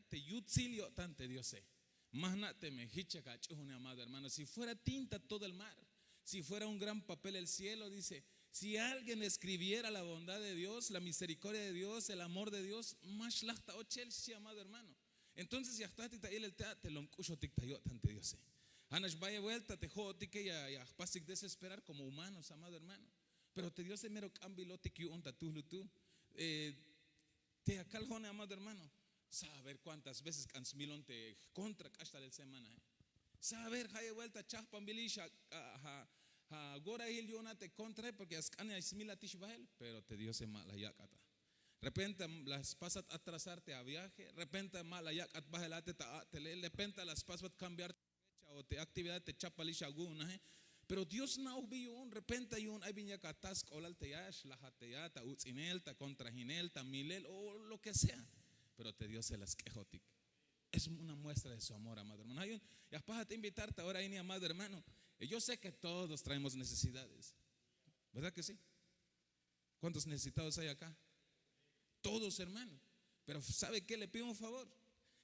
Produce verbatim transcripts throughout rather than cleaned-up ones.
Te yutsil yo'tan te diose. Ma jna' teme hich yak ach'uhune, amado hermano. Si fuera tinta todo el mar, si fuera un gran papel el cielo, dice, si alguien escribiera la bondad de Dios, la misericordia de Dios, el amor de Dios, ma xlaj ta ochel, xchi, amado hermano. Entonces ya jtatik ta ilel te a te lom k'uxotik ta yo'tan te diose. Ja'nax bayel vuelta te jo'otike ya jpasik desesperar como humanos, amado hermano. Pero te diose mero k'ambilotik yu'un ta tuhlutuhl. Te ya kal jo'one, amado hermano, saber kuántas veces k'an smilon te jkontra k'ax talel semanae. Saber jayeb vuelta chajpanbilix ja gorahil yu'un a te kontrae, porke ya sk'an ya smilatix bahel. Pero te diose ma la yak'at a. Repenta la spasat atrasar te aviaje, repenta ma la yak'at bahel a te ta a'tele, repenta la spasbat kambiar te fecha o te aktividad te chapalix awu'unaje. Pero dios na'oj bi yu'un. Repenta yu'un ay bin yak ata sk'oblal te ya xlajat te ya ta uts'inel, ta kontrajinel, ta milel o lo ke sea. Pero te diose la sk'ejotik. Es una muestra de su amor, amado hermano. Ay un ya jpajat invitar ta ora ini, amado hermano. Yo sé ke todos traemos necesidades, verdad ke si? Kuántos necesitados ay aka? Todos, hermano. Pero sabe ke le pido un favor,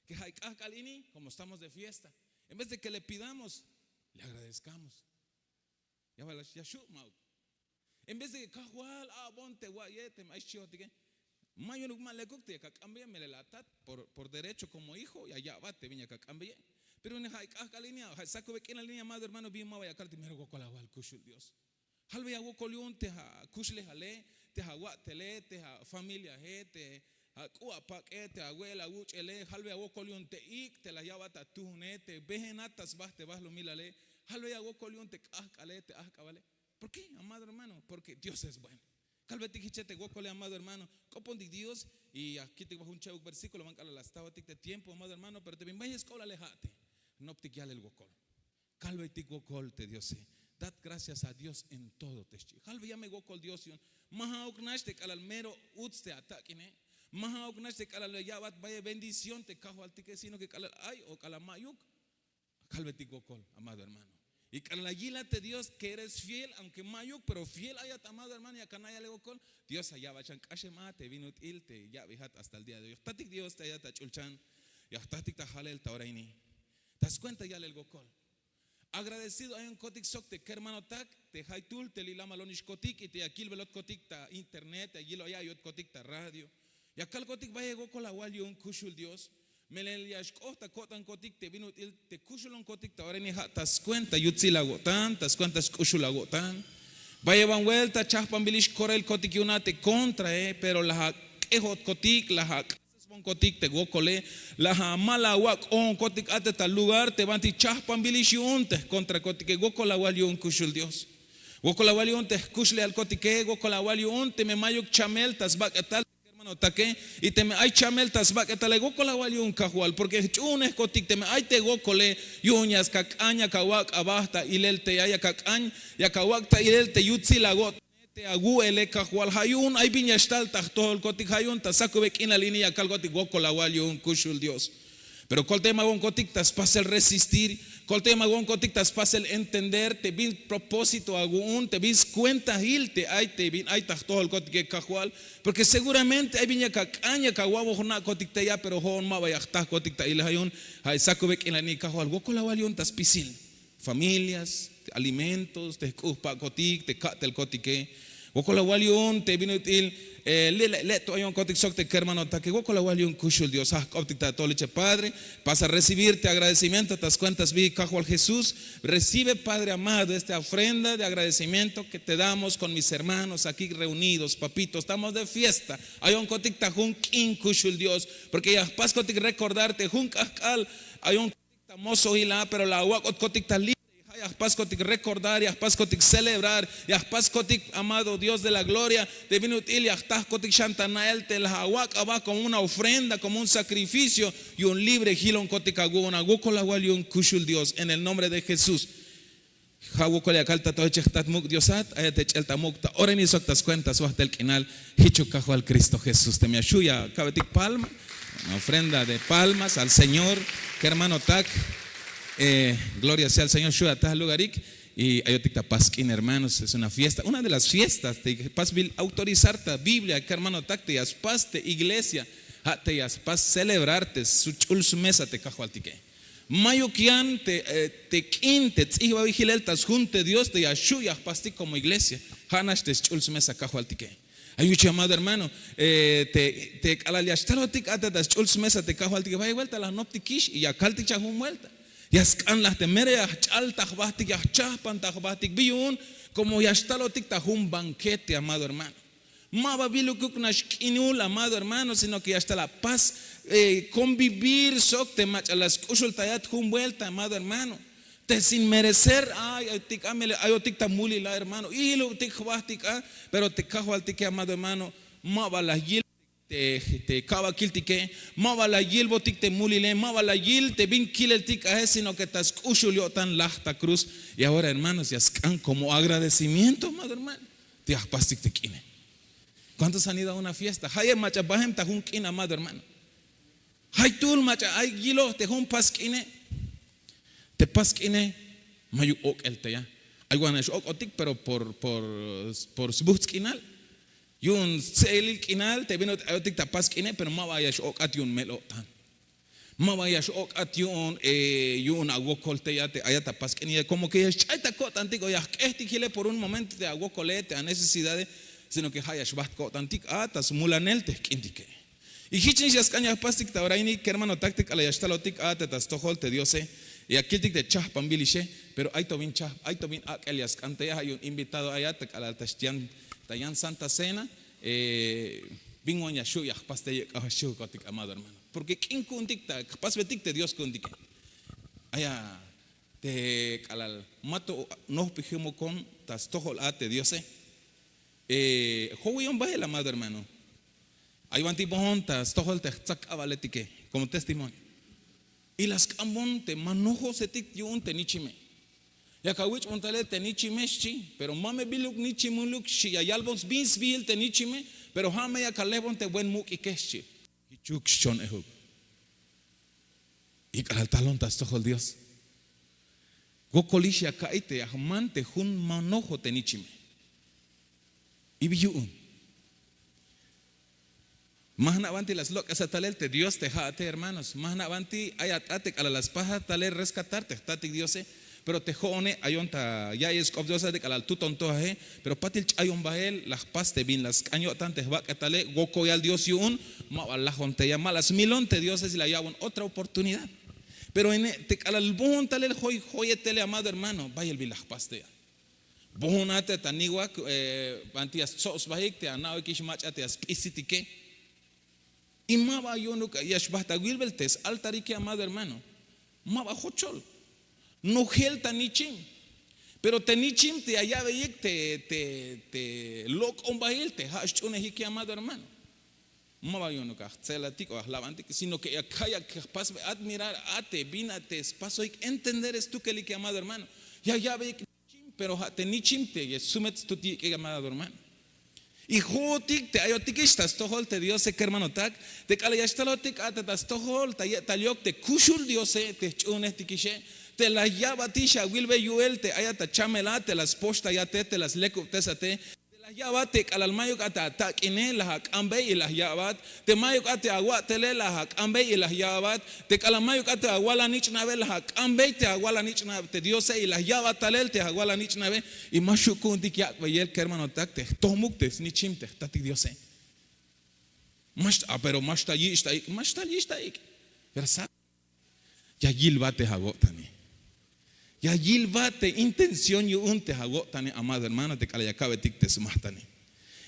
ke ja' ay k'ahk'al ini komo estamos de fiesta, en vez de ke le pidamos, le agradezkamos. Ya xu' ma'uk? En vez de ke kajwal a'bon te wa'iye teme ay xchihotike, ma yu'unuk ma lekuk te yak ak'ambeye melel atat por derecho komo hijo ya ya'bat te bin yak ak'ambeye. Pero ni ja' ay k'ahk'al ini, ja' ay sakube k'inal ini, amado hermano, bin ma ba ya kaltik mero wokol awal kuxul dios. Jalbeya awokol yu'un te akuxlejale, te awa'tele, te afamiliae, te ak'u apak'e, te awe'el awuch'ele. Jalbeya awokol yu'un te ik' te la ya'bat atuhune, te behenat ta sba te bahlumilale. Jalbeya awokol yu'un te k'ahk'ale, te ahk'abale. Por ke, amado hermano? Porke dios es bueno. Kalbetik hiche te wokole, amado hermano. K'opontik dios. Y ya kitik ba jun cha'uk versíkulo ban k'alal la stahotik te tiempo, amado hermano, pero te bin bayel sk'oblale ja' te noptik yalel wokol. Kalbetik wokol te diose. Dad gracias a dios en todo te xchi. Jalbeya me wokol dios yu'un. Ma ja'uk nax te k'alal mero uts te atak'ine, ma ja'uk nax te k'alal ya'bat bayel bendición te kajwaltike, sino ke k'alal ay o k'alal ma'yuk. Kalbetik wokol, amado hermano. Y k'alal la yilat te dios ke eres fiel aunke ma'yuk pero fiel ayat, amado hermano, yak ana' yalel wokol. Dios la ya'bat xan k'axem a te bin ut'il te ya'bejat hasta el día de hoy. Jtatik dios te ayat ta ch'ulchan, ya jtatik ta jalel ta ora ini. Ta skuenta yalel wokol. Agradecido ayon kotik sok te kermanotak te jaytuhl te li'lamalonix kotik y te ya kilbelot kotik ta internet, ya yilbeyot kotik ta radio. Ya kal kotik bayel wokol awal yu'un kuxul dios. Melel ya xk'oht ta ko'tan kotik te bin ut'il te kuxulon kotik ta ora ini ja' ta skuenta yutsil awo'tan, ta skuenta sk'uxul awo'tan. Bayel ban vuelta chajpanbilix korel kotik yu'un a te kontrae, pero la ak'ejot kotik, la ak'asesbon kotik te wokole, la amal awak' k'oon kotik a te ta lugar te banti chajpanbilix yu'un te jkontra kotike. Wokol awal yu'un kuxul dios. Wokol awal yu'un te jkuxlejal kotike, wokol awal yu'un teme ma'yuk chamel ta sbak'etal te kermanotake. Y teme ay chamel ta sbak'etale, wokol awal yu'un kajwal porke jch'uhunej kotik teme ay te wokole, yu'un ya skak'an yak awak' aba ta ilel te ya yak ak'an, yak awak' ta ilel te yutsil awo'tan te awu'ele kajwal. Ja' yu'un ay bin ya xtal ta jtojol kotik, ja' yu'un ta sakube k'inal ini ya kal kotik wokol awal yu'un kuxul dios. Pero koltayem awu'un kotik ta spasel resistir, koltayem awu'un kotik ta spasel entender te bin propósito awu'un, te bin skuentahil te ay te bin ay ta jtojol kotike kajwal. Porke seguramente ay bin yak ak'an yak awa'bon jna' kotik te ya, pero jo'on ma ba ya jta kotik ta ilel. Ja' yu'un ja' ay sakube k'inal ini kajwal, wokol awal yu'un ta spisil familias, te alimentos, te jk'u' jpak'kotik, te ka'telkotike. Wokol awal yu'un te bin ut'il le' le' to ayon kotik sok te kermanotake. Wokol awal yu'un kuxul dios. Ja' jk'optik ta ato'ol iche padre, pasa recibir te agradecimiento ta skuenta sbijik kajwal jesús. Recibe, padre amado, esta ofrenda de agradecimiento ke te damos kon mis hermanos akí reunidos. Papito, estamos de fiesta. Ayon kotik ta jun k'in kuxul dios, porke ya jpas kotik rekordar te jun k'ahk'al ayon ta mosojil a pero la awak'ot kotik ta libre. Ja' ya jpas kotik rekordar, ya jpas kotik celebrar, ya jpas kotik amado dios de la gloria, te bin ut'il ya jta kotik xan ta na'el te la awak' aba komo una ofrenda komo un sakrificio. Yu'un libre jilon kotik awu'un a. Wokol awal yu'un kuxul dios en el nombre de jesús. Ja' wokol ya kal ta to iche jtat muk' diosat, ayat te ch'el ta muk' ta ora ini sok ta skuenta swajtel k'inal. Jichuk kajwal kristo jesús teme ya xu' ya kabetik palma, ofrenda de palmas al señor. Kermanotak, gloria sea al señor. Xu' ya ta jlugarik y ayotik ta pas k'in hermanos, es una fiesta, una de las fiestas te pasbil autorizar ta biblia kermanotak te ya spas te iglesia. Ja' te ya spas celebrar te sch'ul smesa te kajwaltike. Mayuk yan te k'in te tz'ijbabil jilel ta sjun te dios te ya xhu' ya jpastik komo iglesia. Ja' nax te sch'ul smesa kajwaltike. Ay yuch' amado hermano, te k'alal ya xtalotik a te ta sch'ul smesa te kajwaltike bay buelta la jnoptikix y ya kaltik cha' jun buelta. Ya sk'an laj te mero ya jch'al ta jbahtik ya jchahpan ta jbahtik bi yu'un, komo ya xtalotik ta jun bankete amado hermano. Ma ba bilukuk nax k'inul amado hermano sino ke ya xtal apas, konvivir sok te mach'a la sk'uxultayat jun buelta amado hermano. Te sin merecer ay ayotik ta mulila hermano ihilubtik jbahtik a. Pero te kajwaltike amado hermano, ma ba la yil te ka'bakiltike, ma ba la yilbotik te mulile ma ba la yil te bin kileltik ae sino ke ta sk'uxul yo'tan laj ta kruz. Y ahora hermanos ya sk'an komo agradecimiento amado hermano, te ya jpastik te k'ine. Kuántos han ido a una fiesta jayeb mach'a bahem ta jun k'in amado hermano. Jaytuhl mach'a ay yiloj te jun pas k'ine. Te pas k'ine mayuk ok'el teya. Ay wan ya xok'otik pero por sbuhtz' k'inal. Yu'un stse'elil k'inal te bin ayotik ta pas k'ine pero ma ba ya xok'at yu'un mel-o'tan. Ma ba ya xok'at yu'un yu'un awokol teya te ayat ta pas k'ine komo ke ya xch'ay ta ko'tantik o ya jk'ehtik jile por un momento te awokole te anecesidade. Sino ke ha' ya xbaht ko'tantik a ta smulanel te jk'intike. Y hich nix ya sk'an ya jpastik ta ora ini kermanotak te k'alal ya xtalotik a te ta stojol te diose, ya kiltik te chahpanbilixe. Pero ay to bin ak'el ya sk'an teya ha' yu'un invitado ayat te k'alal ta yan santa cena. Bin wan ya xhu' ya jpas te yek'aj xchihukotik amado hermano porke k'in ku'untik ta jpasbetik te dios ku'untike. Aya te k'alal ma to nojpijimokon ta stojol a te diose. Jowiyon bahel amado hermano. Ay banti bohon ta stojol te jtsak k'abaletike komo testimonio. Y la sk'ambon te ma nojosetik yu'un te nichime. Yak awich'bon talel te nichime xchi pero ma me biluk nichimuluk xchi ya yalbon sbin sbihil te nichime. Pero ha me yak alejbon te buen muk'ike xchi. Jichuk xchon ejuk. Y k'alal talon ta stojol dios. Wokolix ya ka'iy te ya jman te jun manojo te nichime. Y bi yu'un. Ma jna' banti la slok'esat talel te dios te ha'ate hermanos ma jna' banti ay at'at te k'alal la spajat talel reskatar te jtatik diose. Pero te ho'one ayon ta ya'iyel sk'op diose te k'alal tuton to aje. Pero patil ch'ayon bahel la jpas te bin la sk'an yo'tan te jbak'etale wokoyal dios yu'un. Ma ba lajon teya ma la smilon te diose si la ya'bon otra oportunidad. Pero te k'alal bohon talel joy joyetele amado hermano bayel bin la jpas teya. Bohon a te ta niwak banti ya stsob sbahik te ana'oyikix mach'a te ya sp'isitike. Y ma ba yu'unuk ya xbaht awilbel te s-altarike amado hermano. Ma ba jochol. Nojel ta nichim. Pero te nichim te ya ya'beyik te lok'ombail te ha' sch'uhunejike amado hermano. Ma ba yu'unuk ya jtse'elatik o ya jlabantik sino ke ya ka'iy ya jpasbe admirar a te bin a te spasohik entender stukelike amado hermano. Ya ya'beyik nichim pero ha te nichim te ya sumet stut yik'ik amado hermano. Y jo'otik te ayotikix ta stojol te diose kermanotak, te k'alal ya xtalotik a te ta stojol ta ye'tal yok te kuxul diose te jch'uhunejtikixe, te la ya'batix awilbe yu'el te ayat ta chamel a te la spoxtayate te la slekubtesate. Te la ya'bat te k'alal mayuk a te atak'ine la ak'anbey y la ya'bat. Te mayuk a te awa'tele la ak'anbey y la ya'bat. Te k'alal mayuk a te awal anich'nabe la ak'anbey te awal anich'nab te diose y la ya'bat talel te awal anich'nabe. Y ma xhu' ku'untik yak'beyel kermanotak te jtohmuk te snichim te jtatik diose. Pero ma xtal yich' ta ik' ma xtal yich' ta ik'. Pero sa' ya yilbat te awo'tane. Ya yilbat te intención yu'un te awo'tane amado hermano te k'alal ya ka'betik te smajtane.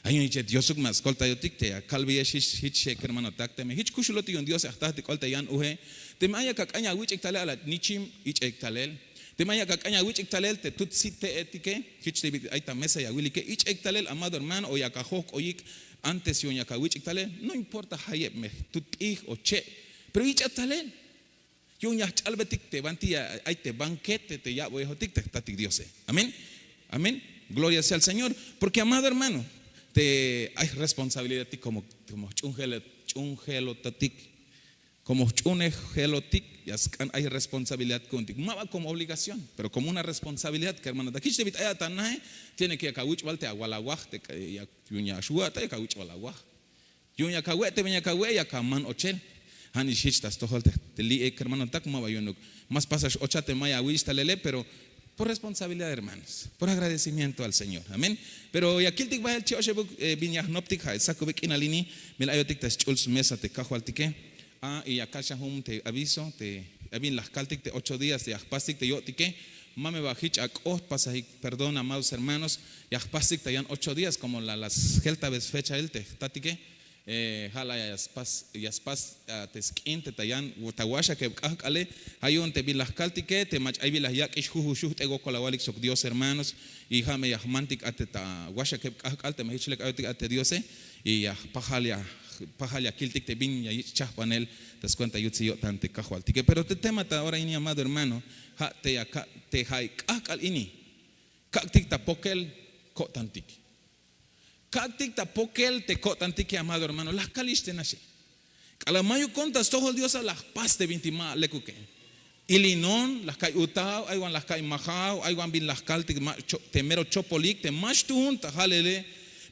Ay yu'un yiche diosuk ma skoltayotik te ya kalbeyex jich jich xe' kermanotak teme jich kuxulotik yu'un dios ya jtahtik k'ol te yan uje. Teme ay yak ak'an ya awich'ik talel a la nichim ich'eik talel. Teme ay yak ak'an ya awich'ik talel te tut site'etike jich te ay ta mesa ya awilike ich'eik talel amado hermano o yak ajojk'oyik. Antes yu'un yak awich'ik talel no importa jayeb me jtut p'ij o che'. Pero ich'a talel. Yu'un ya jch'albetik te banti ay te banquete te ya'boyejotik te jtatik diose. Amén. Amén. Gloria sea al señor. Porke amado hermano, te ay jresponsabilidadtik komo jch'uhunjelotatik, komo jch'uhunejelotik ya sk'an ay jresponsabilidad ku'untik ma ba komo obligación, pero komo una responsabilidad kermanotak jich te bit ayat ta nahe. Tiene ke yak awich'bal te awal awaj te yu'un ya xwa'ta yak awich'bal awaj. Yu'un yak awe' te bin yak awe' yak aman ochel. Ha nix hich ta stojol te li'e kermanotak ma ba yu'unuk. Ma spas ax ocha te ma ya awich' talele pero por responsabilidad hermanos, por agradecimiento al señor, amén. Pero ya kiltik bahel chi' oxebuk bin ya jnoptik ja' sakubik k'inal ini. Mel ayotik ta sch'ul smesa te kajwaltike. A y ya kal xan jun te aviso te ay bin la jkaltik te ocho días te ya jpastik te yo'tike. Ma me ba jich ak'oht pasajik perdón amados hermanos. Ya jpastik ta yan ocho días komo la la sjeltabel sfechail te jtatike. Ja' la ya spas ya spas te sk'in te ta yan ta waxakeb k'ahk'ale. Ja' yu'un te bin la jkaltike te mach ay bin la yak'ix juju xujt'e wokol awalik sok dios hermanos. Y ja' me ya jmantik a te ta waxakeb k'ahk'al te me jich lek ayotik a te diose. Y ya jpajal ya kiltik te bin ya yich' chajbanel ta skuenta yutsil yo'tan te kajwaltike pero te tema ta ora ini amado hermano. Ja' te ya kak' te ja' k'ahk'al ini. Kak'tik ta pokel ko'tantik. Kak'tik ta pokel te ko'tantike amado hermano la jkalix te naxe. K'alal mayuk ko'tan ta stojol diosa la jpas te bintik ma lekuke. Ilinon la jka'iy utaw aywan la jka'iy majaw aywan bin la jkaltik ma te mero chopolik te ma xtuhun ta jalele.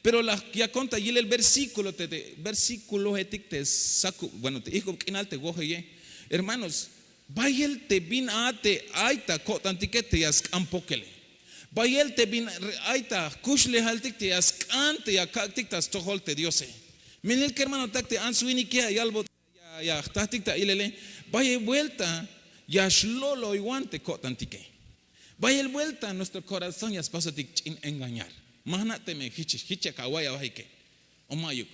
Pero la ya ko'tan ta yilel versíkulo te versíkulohetik te sakub bueno te ijk'ub k'inal te wojeye. Hermanos, bayel te bin a te ay ta ko'tantike te ya sk'an pokele. Bayel te bin ay ta jkuxlejaltik te ya sk'an te ya kak'tik ta stojol te diose. Melel kermanotak te ants-winike ya yalbot ya jtahtik ta ilele. Bayel buelta ya xlo'loywan te ko'tantike. Bayel buelta nuestro korazón ya spasotik ch'in engañar. Ma jna' teme jich jich ya kaway abajike. O mayuk.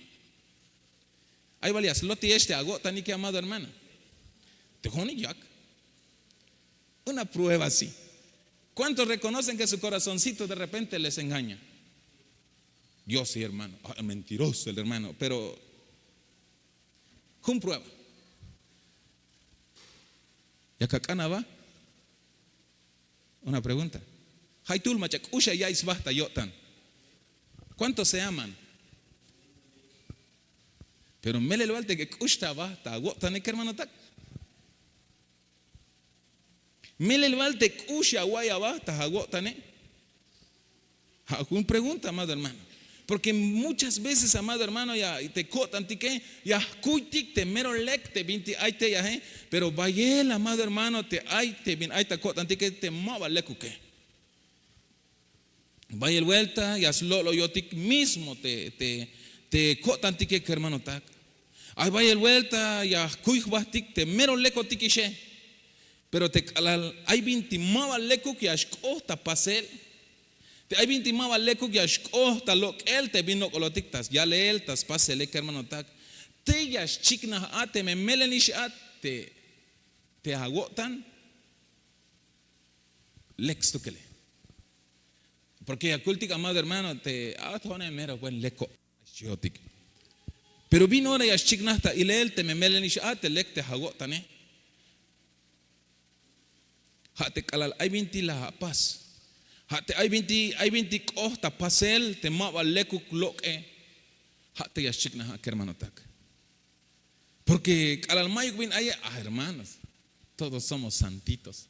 Ay bal ya slotiyex te awo'tanike amado hermano. Te jo'onik yak. Una prueba si. Kuántos rekonocen ke su korazoncito de repente les engaña? Yo si hermano. Mentiroso el hermano pero jun prueba. Ya kak'an aba. Una pregunta. Jaytul mach'a k'ux ya ya'iy sba ta yo'tan? Kuántos se aman? Pero melel bal te k'ux ta ba ta awo'tane kermanotak. Melel bal te k'ux ya awa'iy aba ta awo'tane? Ja' jun pregunta amado hermano. Porke muchas veces amado hermano ya te ko'tantike ya jkuytik te mero lek te bintik ay teyaje. Pero bayel amado hermano te ay te bin ay ta ko'tantike te ma ba lekuke. Bayel buelta ya slo'loyotik mismo te ko'tantike kermanotak. Ay bayel buelta ya jkuy jbahtik te mero lekotikixe. Pero te k'alal ay bintik ma ba lekuk ya xk'oht ta pasel. Te ay bintik ma ba lekuk ya xk'oht ta lok'el te bin lok'olotik ta yalel ta spasele kermanotak. Te ya xchiknaj a teme melenix a te awo'tan. Lek stukele. Porke ya kultik amado hermano te a jo'one mero buen leko'. Xchihotik. Pero bin ora ya xchiknaj ta ilel teme melenix a te lek te awo'tane. Ja' te k'alal ay bintik la apas. Ja' te ay bintik ay bintik k'oht ta pasel te ma ba lekuk lok'e. Ja' te ya xchiknaj a kermanotak. Porke k'alal mayuk bin aye a hermanos, todos somos santitos.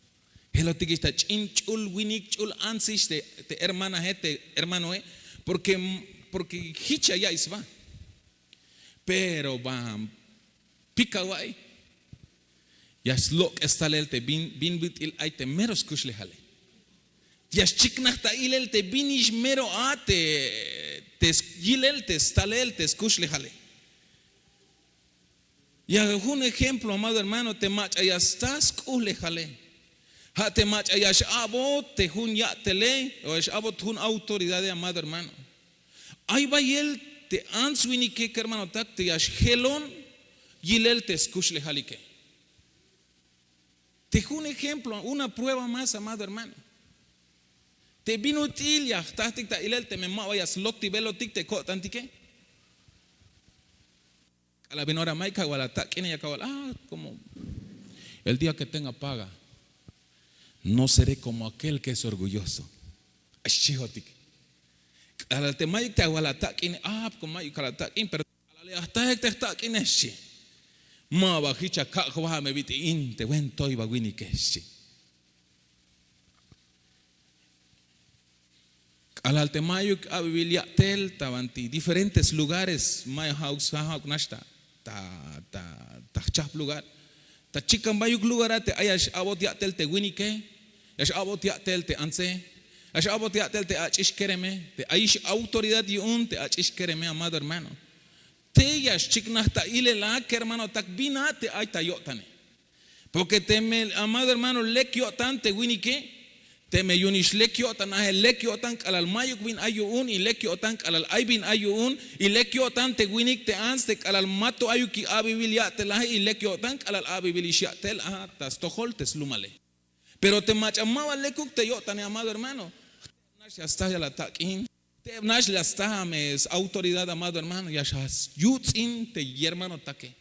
Jelotikix ta ch'in ch'ul winik ch'ul antsix te hermanaje te hermanoe. Porke jich ya ya'iy sba. Pero ba pikawa'iy ya slok'es talel te bin bin bit'il ay te mero skuxlejale. Ya xchiknaj ta ilel te binix mero a te yilel te stalel te skuxlejale. Ya jun ejemplo amado hermano te mach'a ya sta sk'uhlejale. Ja' te mach'a ya x'a'bot te jun ya'tele o ya x'a'bot jun autoridade amado hermano. Ay bayel te ants-winike kermanotak te ya xjelon yilel te skuxlejalike. Te jun ejemplo una prueba más amado hermano. Te bin ut'il ya jtahtik ta ilel teme ma ba ya slotibelotik te ko'tantike. K'alal bin ora mayuk awal atak'ine ya kawal a komo el día ke tenga paga no seré komo akel ke es orgulloso. Xchihotik. K'alal te mayuk te awal atak'ine a komo mayuk kal atak'in pero k'alal ya jtahik te jtak'ine xchi. Ma ba jich akak' jba a me bit'il in te wentoy ba winike xchi. K'alal te mayuk abibil ya'tel ta banti diferentes lugares, may ha'uk sja ha'uk nax ta ta ta jchajp lugar, ta chikan bayuk lugar a te ay ya x'a'bot ya'tel te winike, ya x'a'bot ya'tel te antse, ya x'a'bot ya'tel te ach'ix kereme, te ayix autoridad yu'un te ach'ix kereme amado hermano. Tey ya xchiknaj ta ilel a kermanotak bin a te ay ta yo'tane. Porke teme amado hermano lek yo'tan te winike, teme yu'un ix lek yo'tan aje lek yo'tan k'alal mayuk bin ay yu'un y lek yo'tan k'alal ay bin ay yu'un, y lek yo'tan te winik te ants te k'alal mato ayuk ki abibil ya'tel aje y lek yo'tan k'alal abibil ix ya'tel a ta stojol te slumale. Pero te mach'a ma ba lekuk te yo'tane amado hermano, jteb nax ya sta ya la tak'in. Teb nax la sta me s autoridad amado hermano ya xyutz'in te yermanotake,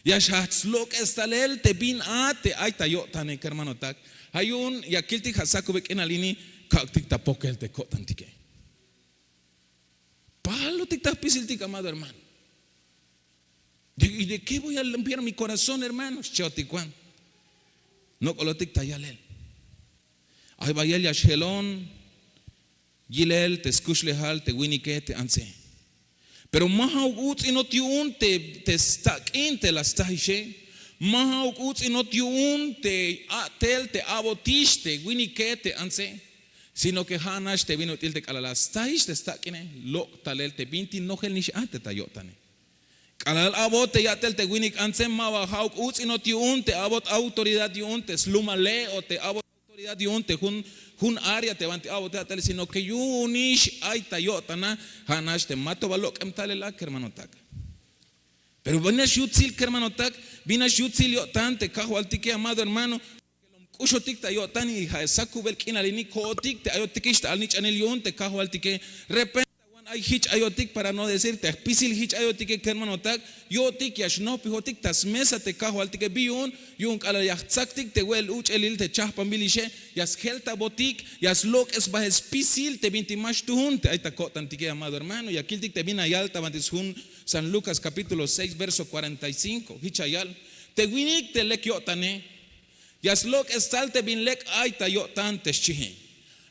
ya xjach slok'es talel te bin a te ay ta yo'tane kermanotak. Ja' yu'un ya kiltik ja' sakube k'inal ini, kak'tik ta pokel te ko'tantike. Palotik ta jpisiltik amado hermano. Y de qué voy a limpiar mi corazón hermano xcheotik wan. Nok'olotik ta yalel. Ay bayel ya xjelon yilel te skuxlejal te winike te antse. Pero ma ja'uk uts'inot yu'un te stak'in te la stajixe. Ma ja'uk uts'inot yu'un te a'tel te a'botix te winike te antse, sino ke ja' nax te bin ut'il te k'alal la stajix te stak'ine, lok' talel te bintik nojel nix a te ta yo'tane. K'alal a'bot te ya'tel te winik antse ma ba ja'uk uts'inot yu'un te a'bot autoridad yu'un te slumale o te a'bot autoridad yu'un te jun jun área te banti a'bot ya'tel sino ke yu'unix ay ta yo'tan a. Ja' nax te mato ba lok'em talel a kermanotak. Pero bin nax yutsil kermanotak, bin nax yutsil yo'tan te kajwaltike amado hermano. K'uxotik ta yo'tan y ja' sakubel k'inal ini ko'otik te ayotikix ta alnich'anil yu'un te kajwaltike. Repente wan ay jich ayotik para no decir te jpisil jich ayotike kermanotak, yo'tik ya xnojpijotik ta smesa te kajwaltike bi yu'un. Yu'un k'alal ya jtsaktik te we'el uch'elil te chajpanbilixe, ya sjeltabotik, ya slok'es bahel spisil te bintik ma xtuhun te ay ta ko'tantike amado hermano ya kiltik te bin la yal ta banti sjun san lukas kapítulo seis verso kuarenta y cinko jich la yal, te winik te lek yo'tane ya slok'es tal te bin lek ay ta yo'tan te xchihe.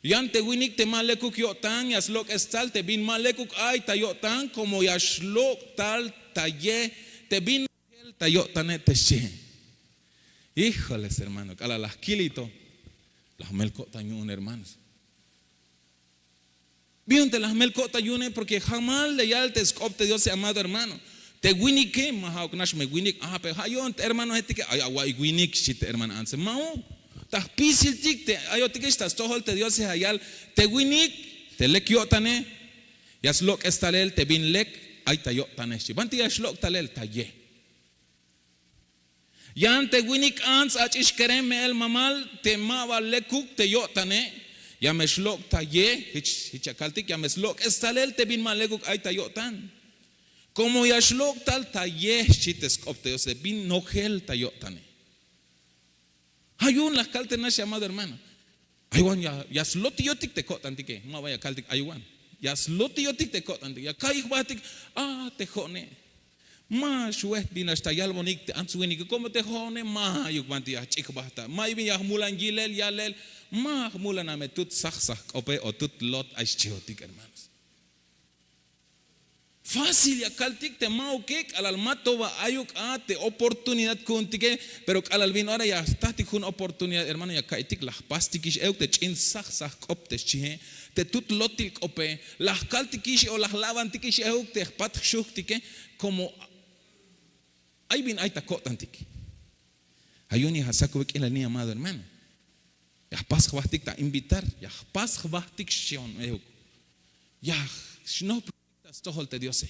Yan te winik te ma lekuk yo'tan ya slok'es tal te bin ma lekuk ay ta yo'tan komo ya xlok' tal ta ye te bin nojel ta yo'tane te xchihe. Híjoles hermano k'alal la jkilito, la jmel ko'tan yu'un hermanos. Bin yu'un te la jmel ko'tan yu'une porke jamal la yal te sk'op te diose amado hermano. Te winike ma ja'uk nax me winik a pero ja' yu'un te hermanohetike ay awa'ik winik xchi te hermano antse ma'uk. Ta jpisiltik te ayotikix ta stojol te diose la yal, te winik te lek yo'tane ya slok'es talel te bin lek ay ta yo'tane xchi banti ya xlok' talel ta ye. Yan te winik ants ach'ix kerem me'el mamal te ma ba lekuk te yo'tane, ya me xlok' ta ye jich ya kaltik ya me slok'es talel te bin ma lekuk ay ta yo'tan. Komo ya xlok' tal ta ye xchi te sk'op te diose bin nojel ta yo'tane. Ja' yu'un la jkal te nax llamado hermano. Ay wan ya slotiyotik te ko'tantike ma ba ya kaltik ay wan ya slotiyotik te ko'tantike ya ka'iy jbahtik. A te jo'one ma xwehta bin nax ta yalbonik te ants winike komo te jo'one mayuk banti ya jch'ik jbahta may bin ya jmulan yilel yalel. Ma jmulan a me tut sajsaj k'ope o tut lot ay xchihotik hermanos. Fácil ya kaltik te ma'uke k'alal ma to ba ayuk a te oportunidad ku'untike. Pero k'alal bin ora ya jtajtik jun oportunidad hermano ya ka'iytik la jpastikix euk te ch'in saj saj k'op te xchihe, te tut lotil k'ope la jkaltikix o la jlabantikix euk te jpat jxujktike. Komo ay bin ay ta ko'tantik. Ayuni ja' sakube k'inal ni amado hermano. Ya jpas jbahtik ta invitar, ya jpas jbahtik xchion euk. Ya xnohptik ta stojol te diose.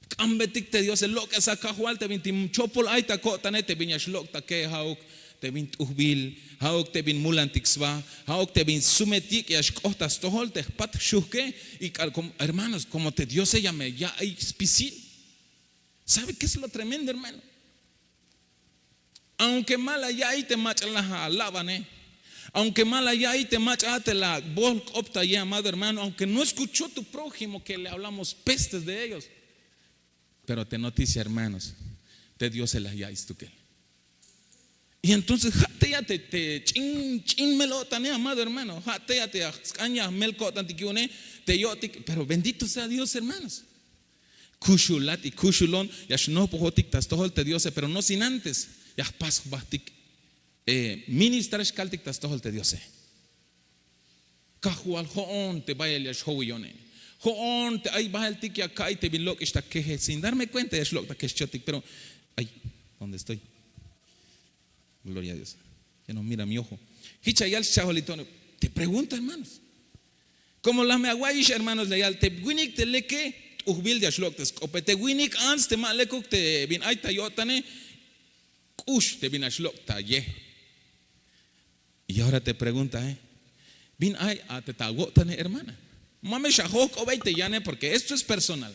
Jk'ambetik te diose lok'esa kajwal te bin ti chopol ay ta ko'tane te bin ya xlok' ta ke ha'uk, te bin t'ujbil, ha'uk te bin mulantik sba, ha'uk te bin sumetik ya xk'oht ta stojol te jpat jxuhke. Y k'al komo hermanos komo te diose ya me ya'iy spisil. Sabe ke es lo tremendo hermano? Aunke ma la ya'iy te mach'a la alabane, aunke ma la ya'iy te mach'a a te la bohl k'op ta ye amado hermano aunke no eskuchó tu prójimo ke le hablamos pestes de ellos. Pero te noticia hermanos, te diose la ya'iy stukel. Y entonces ja' te ya te ch'in ch'in mel-o'tane, amado hermano, ja' te ya te ya sk'an ya mel ko'tantik yu'une. Te yo'tik, pero bendito sea Dios, hermanos. Kuxulat y kuxulon ya xnojpojotik ta stojol te Diose, pero no sin antes ya jpas jbajtik ministrar xkaltik ta stojol te Diose. Kajwal, jo'on te bayel ya xjowiyone. Jo'on te ay bajeltik ya ka'iy te bin lok'ix ta keje, sin darme cuenta ya xlok' ta kexchotik, pero ay, donde estoy. Gloria a Dios. Ya no mira mi ojo. Jich ya yal xchajolito'one. Te pregunta, hermanos. Como la me awa'ix, hermanos, la yal te winik te leke t'ujbil ya xlok' te sk'ope, te winik ants te ma lekuk te bin ay ta yo'tane, k'ux te bin ya xlok' ta ye. Y ahora te pregunta, eh, bin ay a te ta awo'tane, hermana? Ma me xajojk'obey te yane, porque esto es personal.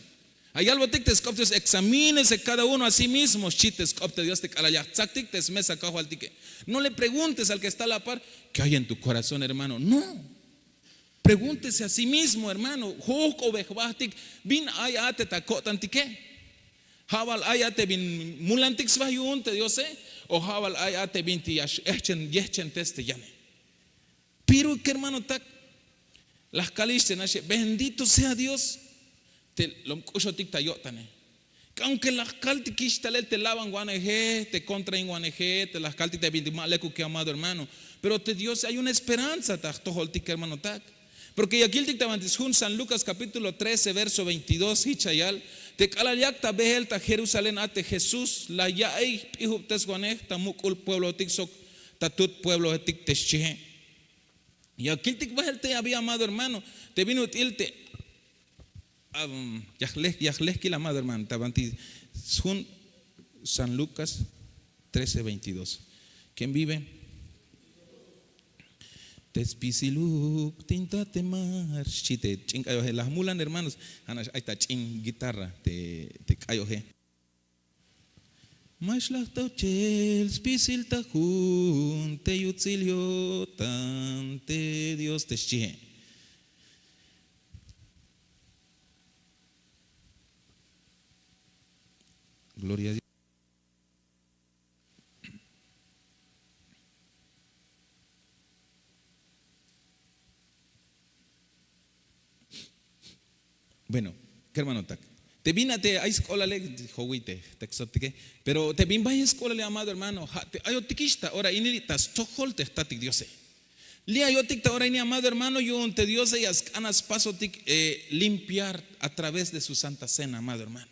Ayalbotik te sk'op te Dios, examínese cada uno a sí mismo, xchi te sk'op te Dios te k'alal ya jtsaktik te smesa kajwaltike. No le preguntes al que está a la par qué hay en tu corazón, hermano. No. Pregúntese a sí mismo, hermano. Jojk'obey jbajtik, bin ay a te ta ko'tantike. Ja' bal ay a te bin mulantik sba yu'un te Diose, o ja' bal ay a te binti ya x'ejchen yejchentes te yane. Pero kermanotak, la jkalix te naxe, bendito sea Dios, te lom k'uxotik ta yo'tane. Aunque la jkaltikix talel te labanwaneje, te contrainwaneje, te la jkaltik te binti ma lekuke, amado hermano. Pero te Diose ay una esperanza ta jtojoltik, kermanotak. Porque ya kiltik ta banti sjun San Lucas capítulo trece, verso veintidós, jich ya yal te k'alal yak ta behel ta Jerusalén a te Jesús, la ya'iy jp'ijubteswanej ta muk'ul pueblotik sok ta tut puebloetik, te xchihe. Ya kiltik bahel te abi, amado hermano, te bin ut'il te, am, ya jlehkil, amado hermano, ta banti sjun San Lucas trece veintidós. ¿Quién vive? Te spisil uk tinta te mar, xchi te ch'in k'ayoje. La jmulan, hermanos, ja'nax ay ta ch'in guitarra te, te k'ayoje. Ma xlaj ta uchel spisil ta jun te yutsil yo'tan te Dios, te xchihe. Gloria a Dios. Bueno, kermanotak, te bin a te ay sk'olalej, jowi te jtekstotike, pero te bin bayel sk'olalej, amado hermano, ja' te ayotikix ta ora ini ta stojol te jtatik Diose. Li' ayotik ta ora ini, amado hermano, yu'un te Diose ya sk'an a spasotik limpiar a través de su santa cena, amado hermano.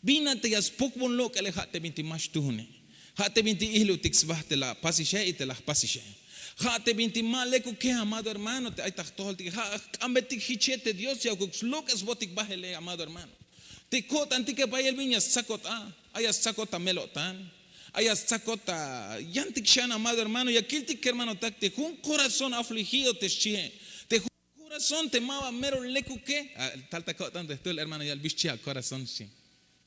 Bin a te ya spukbon lok'ele, ja' te binti ma xtuhune, ja' te binti ijlutik sba te la apasixe y te la jpasixe. Ja' te binti ma lekuke, amado hermano, te ay ta jtojoltike, ja' jk'ambetik jiche, te Dios yakuk slok'esbotik bahele, amado hermano. Te ko'tantike bayel bin ya stsakot a, ay ya stsakot ta mel-o'tan, ay ya stsakot ta yantik xan, amado hermano. Ya kiltik kermanotak te jun corazón afligido, te xchihe, te jun corazón te maba mero lekuke. Tal ta ko'tan te jtul hermano, yal: bi xchi a corazón, xchi.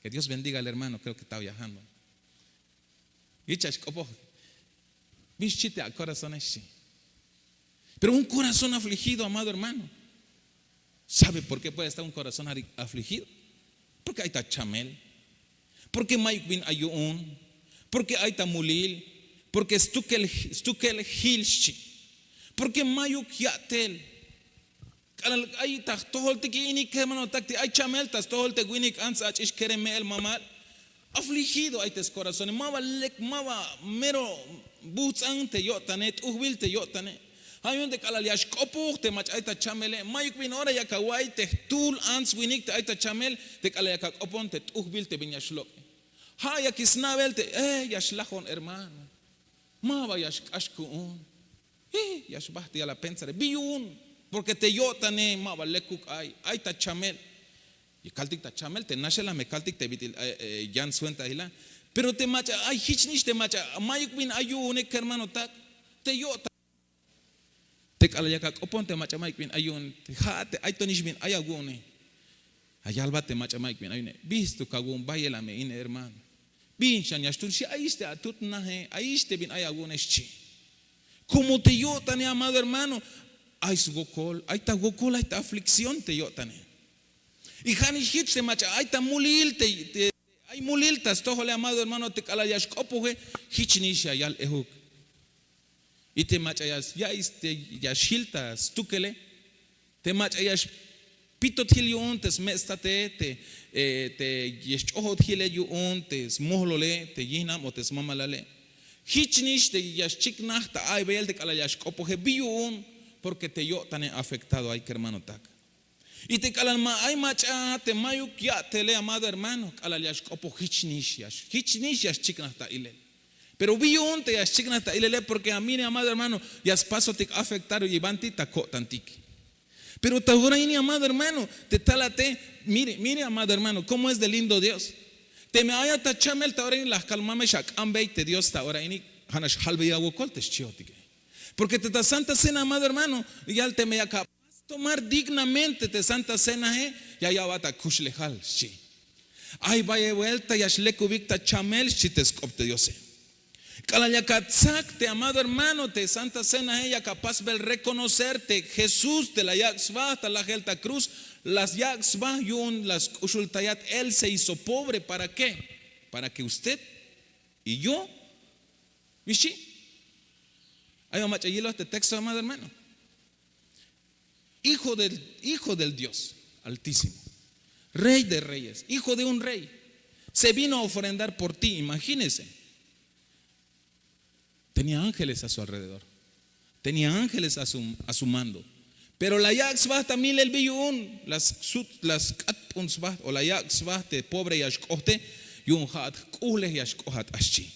Que Dios bendiga al hermano, creo que está viajando. Yichach k'opoj: bi xchi te a corazone, xchi. Pero un corazón afligido, amado hermano, ¿sabe por qué puede estar un corazón afligido? Porque ay ta chamel, porque mayuk bin ay yu'un, porque ay ta mulil, porque stukel, stukel jil, xchi. Porque mayuk ya'tel. K'alal ay ta jtojoltik ini, kermanotak, te ay chamel ta stojol te winik ants ach'ix kerem me'el mamal, afligido ay te skorazone, maba lek, maba mero bujts'an te yo'tane, t'ujbil te yo'tane. Ja' yu'un te k'alal ya xk'opoj te mach'a ay ta chamele, mayuk bin ora yak awa'iy te jtul ants winik te ay ta chamel, te k'alal yak ak'opon te t'ujbil te bin ya xlok'e. Ja' yak sna'bel te, eh, ya xlajon hermano, maba ya xk'ax ku'un. Ya xbajt ya la pensare, bi yu'un, porque te yo'tane maba lekuk ay, ay ta chamel. Ya kaltik ta chamel, te naxel la me kaltik te bit'il yan swenta jila. Pero te mach'a ay jichnix, te mach'a mayuk bin ay yu'une, kermanotak, te yo'tan. Te k'alal yak ak'opon te mach'a mayuk bin ay yu'une, ja' te ay to nix bin ay awu'une. Ayalbat te mach'a mayuk bin ay yu'une, bistuk awu'un, bayel a me ine hermano. Bin xan ya xtul, xi, ayix te atut naje, ayix te bin ay awu'une, xchi. Como te yo'tane, amado hermano, ay swokol, ay ta wokol, ay ta aflicción te yo'tane. Y ja' nix jich te mach'a ay ta mulil te, te Ay mulil ta stojole, amado hermano, te k'alal ya xk'opoje, jich nix ya yal ejuk. Y te mach'a ya ya xjil ta stukele, te mach'a ya xpitotjil yu'un te sme' state, te ya xch'ojotjile yu'un te smojlole, te yijnam o te smamalale, jich nix te ya xchiknaj ta a'iybeya te k'alal ya xk'opoje. Bi yu'un? Porque te yo'tane afectado ay kermanotak. Y te k'alal ma ay mach'a te mayuk ya'tele, amado hermano, k'alal ya xk'opoj, jich nix ya xchiknaj ta ilel. Pero bi yu'un te ya xchiknaj ta ilele? Porque a mire, amado hermano, ya spasotik afectar y banti ta ko'tantik. Pero ta ora ini, amado hermano, te talate, mire, mire, amado hermano, cómo es de lindo Dios. Teme ayat ta chamel ta ora ini, la jkal mame xak'ambey te Dios ta ora ini, ja' nax jalbeya wokol te xchiotike. Porque te ta Santa Cena, amado hermano, yal teme yak apas tomar dignamente te Santa Cenae, ya ya'bat akuxlejal, xchi. Ay bayel buelta ya xlekubik ta chamel, xchi te sk'op te Diose. K'alal yak atsak te, amado hermano, te Santa Cenae, yak apasbel reconocer te Jesús te la yak' sba ta lajel ta cruz, la yak' sba yu'un la sk'uxultayat. Él se hizo pobre. ¿Para qué? Para que usted y yo, mi xchi. Ay ma mach'a yiloj te texto, amado hermano. Hijo del, hijo del Dios Altísimo, Rey de Reyes, hijo de un rey, se vino a ofrendar por ti. Imagínese. Tenía ángeles a su alrededor. Tenía ángeles a su, a su mando. Pero la yak' sba ta milel bi yu'un, la sk'atp'un sba o la yak' sba te pobre ya xk'ohte, yu'un ja'at jk'uhlej ya xk'ohat, a xchi.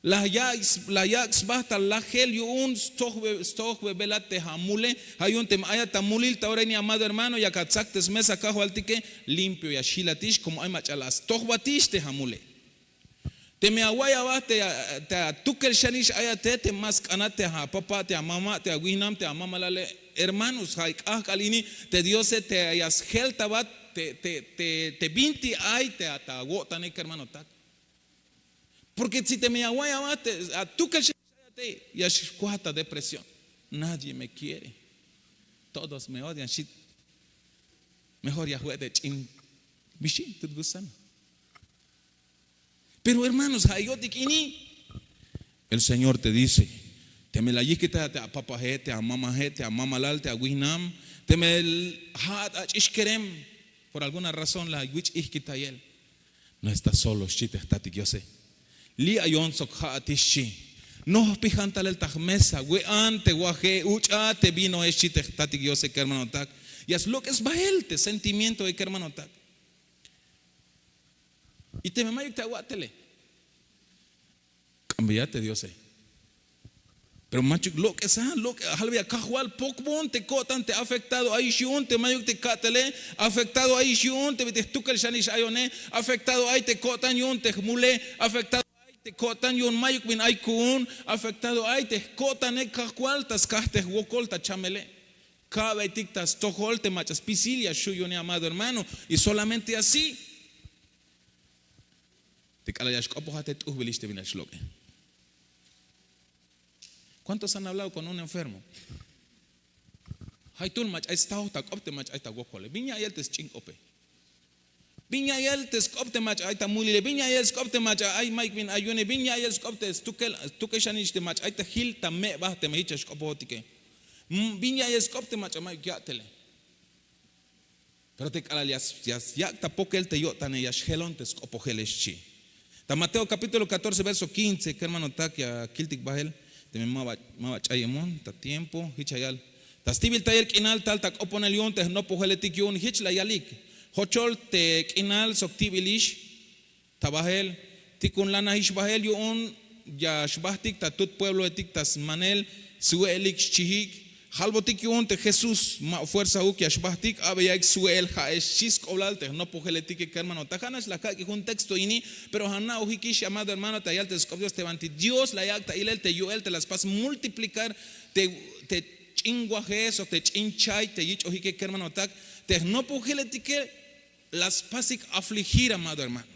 La yak' sba ta lajel yu'un stojbebelat te amule. Ja' yu'un teme ayat ta mulil ta ora ini, amado hermano, yak atsak te smesa Kajwaltike, limpio ya xjilatix, como ay mach'a la stojbatix te amule. Teme awa'iy aba te atukel xanix ayate, te ma sk'anat te apapa, te amama, te awijnam, te amamalale. Hermanos, ja' k'ajk'al ini te Diose te ya sjeltabat te binti ay te ta awo'tanik, kermanotak. Porque si teme awa'iy aba te atukel xanix ayate, ya xkojat ta depresión. Nadie me quiere, todos me odian, xchi. Mejor ya jwe' te ch'in, mi xchi, tut gusano. Pero hermanos, ja' yo'tik ini, el Señor te dice, teme la yijkitayat te apapaje, te amamaje, te amamalal, te awijnam, teme ja'at ach'ix kerem, por alguna razón la wich' ijkitayel, no estás solo, xchi te jtatik Diose. Li' ayon sok ja'atix, xchi. Nojpijan talel ta jmesa, we'an te waje, uch'a te vinoe, xchi te jtatik Diose, kermanotak. Ya slok'es bael te sentimientoe, kermanotak. Y teme mayuk te awa'tele, k'ambeya te Diose. Pero machuk lok'esa, lok'e, jalbeya Kajwal, pokbon te ko'tan te afectado ayix yu'un te mayuk te ka'tele, afectado ayix yu'un te bit'il jtukel xanix ayone, afectado ay te ko'tan yu'un te jmule, afectado ay te ko'tan yu'un mayuk bin ay ku'un, afectado ay te jko'tane Kajwal ta skaj te jwokol ta chamele. Ka'beytik ta stojol te mach'a spisil ya xju' yu'une, amado hermano, y solamente así. Te k'alal ya xk'opojat te t'ujbilix te bin ya xlok'e. ¿Cuántos han hablado con un enfermo? Jaytul mach'a ay stajoj ta k'op te mach'a ay ta wokole. ¿Bin ya'iyel te sch'in k'ope? ¿Bin ya'iyel te sk'op te mach'a ay ta mulile? ¿Bin ya'iyel sk'op te mach'a ay mayuk bin ay yu'une? ¿Bin ya'iyel sk'op te stukel, stukel xanix te mach'a ay ta jil ta me'ba teme jich ya xk'opojotike? ¿Bin ya'iyel sk'op te mach'a mayuk ya'tele? Pero te k'alal ya yak' ta pokel te yo'tane, ya xjelon te sk'opojele, xchi. Ta Mateo capítulo catorce, verso quince, kermanotak, ya kiltik bael, teme ma ba ch'ayemon ta tiempo, jich ya yal: Ta stibiltayel k'inal tal ta k'oponel yu'un te jnopojeletik yu'un, jich la yalik: Jochol te k'inal sok ti'bilix ta bael, tikun lanajix bael yu'un ya xbajtik ta tut puebloetik ta smanel swe'elik, xchijik. Jalbotik yu'un te Jesús, ma fuerzauk ya xbajtik, a'beyaik swe'el ja'ex, xchi sk'oblal te jnopojeletike, kermanotak. Ja' nax la kak'ik jun texto ini, pero ja' ana'ojikix, amado hermano, ta yal te sk'op Dios, te banti Dios la yak' ta ilel te yo'el te la spas multiplicar te ch'in waje sok te ch'in chay te yich'ojike, kermanotak. Te jnopojeletike la spasik afligir, amado hermano.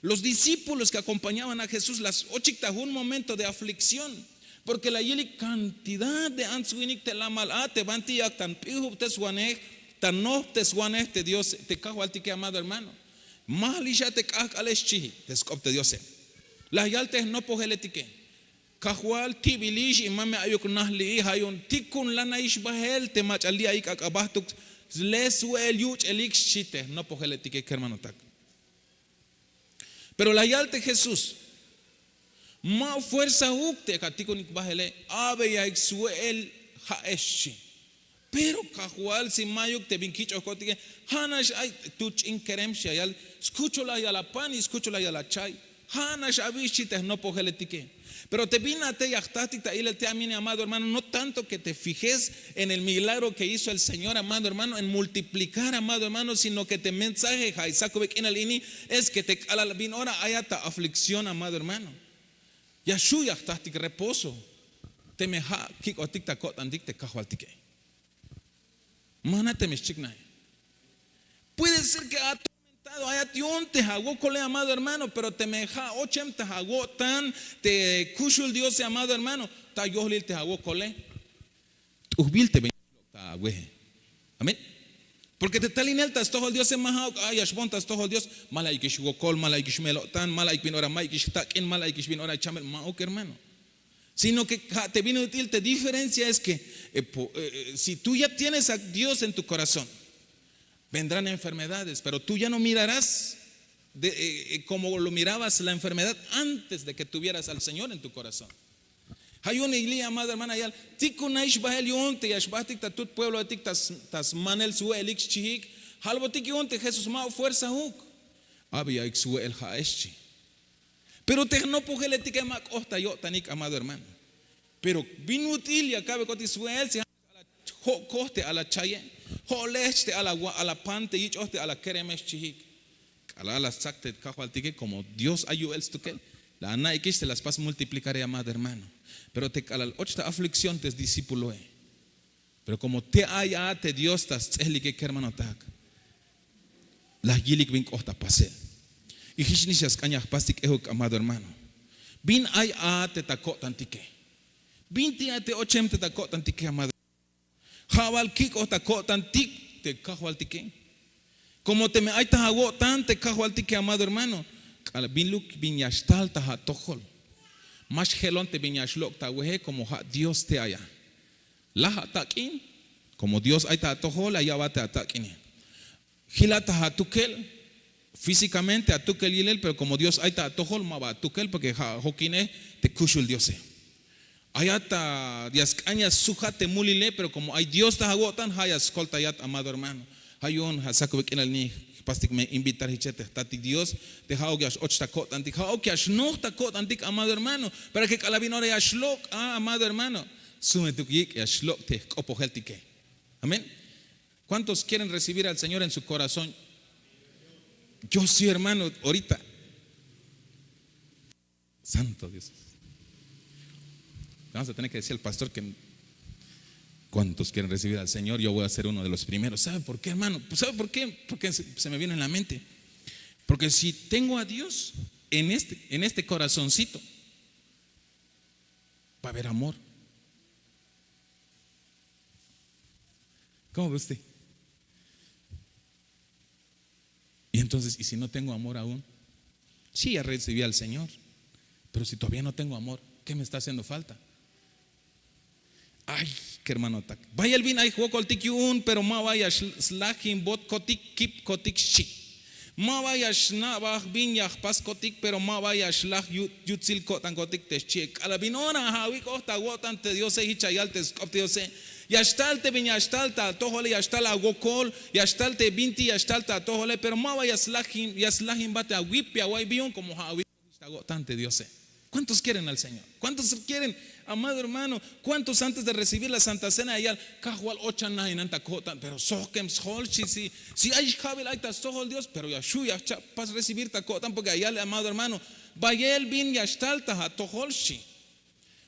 Los discípulos que acompañaban a Jesús la s-ochik ta jun momento de aflicción, porque la yilik cantidad de ants-winik te lamal a, te banti yak ta np'ijubteswanej, ta nojpteswanej te Dios, te Kajwaltike, amado hermano. Majlixa te k'ahk'ale xchi te sk'op te diose. La yal te jnopojeletike, kajwal ti'bilix y ma me ayuk najli'i. Ja' yu'un tikun lanaix bahel te mach'a li' ayik ak'a bahtuk, le swe'el yuch'elik xchi te jnopojeletike kermanotak. Pero la yal te jesús, ma fuerzauk te ka tikunik bahele, abeyaik swe'el ja'ex xchi. Pero kajwal si mayuk te bin kich'ojkotike, ja' nax ay tu ch'in kerem xchi ayal, skucholaj yal apan y skucholaj yal achay. Ja' nax abi xchi te jnopojeletike. Pero te bin a te ya jtahtik ta ilel te amine amado hermano, no tanto ke te fijes en el milagro ke hizo el señor amado hermano en multiplicar amado hermano, sino ke te mensaje ja' ay sakube k'inal ini, es ke te k'alal bin ora ayat ta aflikción amado hermano, ya xhu' ya jtahtik reposo. Teme ja' kik'otik ta ko'tantik te kajwaltike. Mana teme xchiknaje. Puede ser ke atormentado ayat yu'un te awokole amado hermano, pero teme ja' ochem ta awo'tan te kuxul diose amado hermano, ta yohlil te awokole. T'ujbil te bin ta awehe. Amén. Porke te talinel ta stojol diose ma ja'uk a ya xbohon ta stojol dios, ma la ikix wokol, ma la ikix melo'tan, ma la ik bin ora ma ikix jtak'in, ma la ikix bin ora chamel ma'uk hermano. Sino ke ja' te bin ut'il te diferencia es ke si tu ya tienes a dios en tu korazón, vendrán enfermedades pero tu ya no mirarás komo lo mirabas la enfermedad antes de ke tuvieras al señor en tu korazón. Ja' yu'un ili amado hermano ayal, tikunaix bahel yu'un te ya xbahtik ta tut pueblohetik ta smanel swe'elik xchihik. Jalbotik yu'un te jesús ma' fuerzauk. Abeyaik swe'el ja'ex xchi. Pero te jnopojeletike ma' k'oht ta yo'tanik amado hermano. Pero bin ut'il ya kabekotik swe'el si ja' nax ala, jo' koj te ala chaye, jo' lehch te ala pan te yich'oj te ala kereme xchihik. K'alal la stsak te kajwaltike komo dios ay yu'el stukel, la ana'ikix te la spas multiplikare amado hermano. Pero te k'alal och ta aflikción te sdiscípulohe. Pero komo te ay a te dios ta sts'ehlike kermanotak, la yilik bin k'oht ta pasel. Y jich nix ya sk'an ya jpastik k'ejuk amado hermano. Bin ay a te ta ko'tantike? Binti a te ochem te ta ko'tantike amado hermano? Ja' bal kik'oj ta ko'tantik te kajwaltike. Komo teme ay ta awo'tan te kajwaltike amado hermano, k'alal bin luk bin ya xtal ta atojol. Ma xjelon te bin ya xlok' ta awehe komo ja' dios te ay a. Laj atak'in. Komo dios ay ta atojol la ya'bat te atak'ine. Jilat ta atukel. Físikamente atukel yilel pero komo dios ay ta atojol ma ba atukel porke ja' ajokine te kuxul diose. Ayat ta ya sk'an ya sujat te mulile pero komo ay dios ta awo'tan ja' ya skoltayat amado hermano. Ja' yu'un ja' sakube k'inal ini jpastik me invitar jiche te jtatik dios, te ja'uk ya x'och ta ko'tantik ja'uk ya xnoj ta ko'tantik amado hermano. Para ke k'alal bin ora ya xlok' a amado hermano, sumetuk yik' ya xlok' te jk'opojeltike. Amén. Cuántos quieren recibir al señor en su korazón? Yo sí hermano, orita. Santo dios. Vamos a tener ke decir al pastor ke, cuántos quieren recibir al señor yo voy a ser uno de los primeros. Sabe por ke hermano? Sabe por ke? Porke se me vino en la mente. Porke si tengo a dios en este korazoncito, va a haber amor. Komo ve usted? Y entonces y si no tengo amor aún? Si ya recibi al señor, pero si todavía no tengo amor, ke me esta haciendo falta? Ay, kermanotak, bayel bin ay jwokoltik yu'un pero ma ba ya slajinbotkotik kipkotik xchi. Ma ba ya xna'baj bin ya jpaskotik pero ma ba ya xlaj yutsil ko'tankotik te xchi'e k'alal bin ora ja' awik'oj ta awo'tan te diose jich ya yal te sk'op te diose. Ya xtal te bin ya xtal ta atojole ya xtal awokol, ya xtal te binti ya xtal ta atojole pero ma ba ya slajinbat awip ya awa'iy bin yu'un komo ja' awik'oj jich ta awo'tan te diose. Kuántos quieren al señor? Kuántos quieren? Amado hermano, kuántos antes de recibir la santa cena ya yal, kajwal ochan najinan ta ko'tan pero sojkem sjol xchi. Si ay xjabil ay ta stojol dios pero ya xhu' ya jcha'pas recibir ta ko'tan porke ya yal amado hermano, bayel bin ya xtal ta atojol xchi.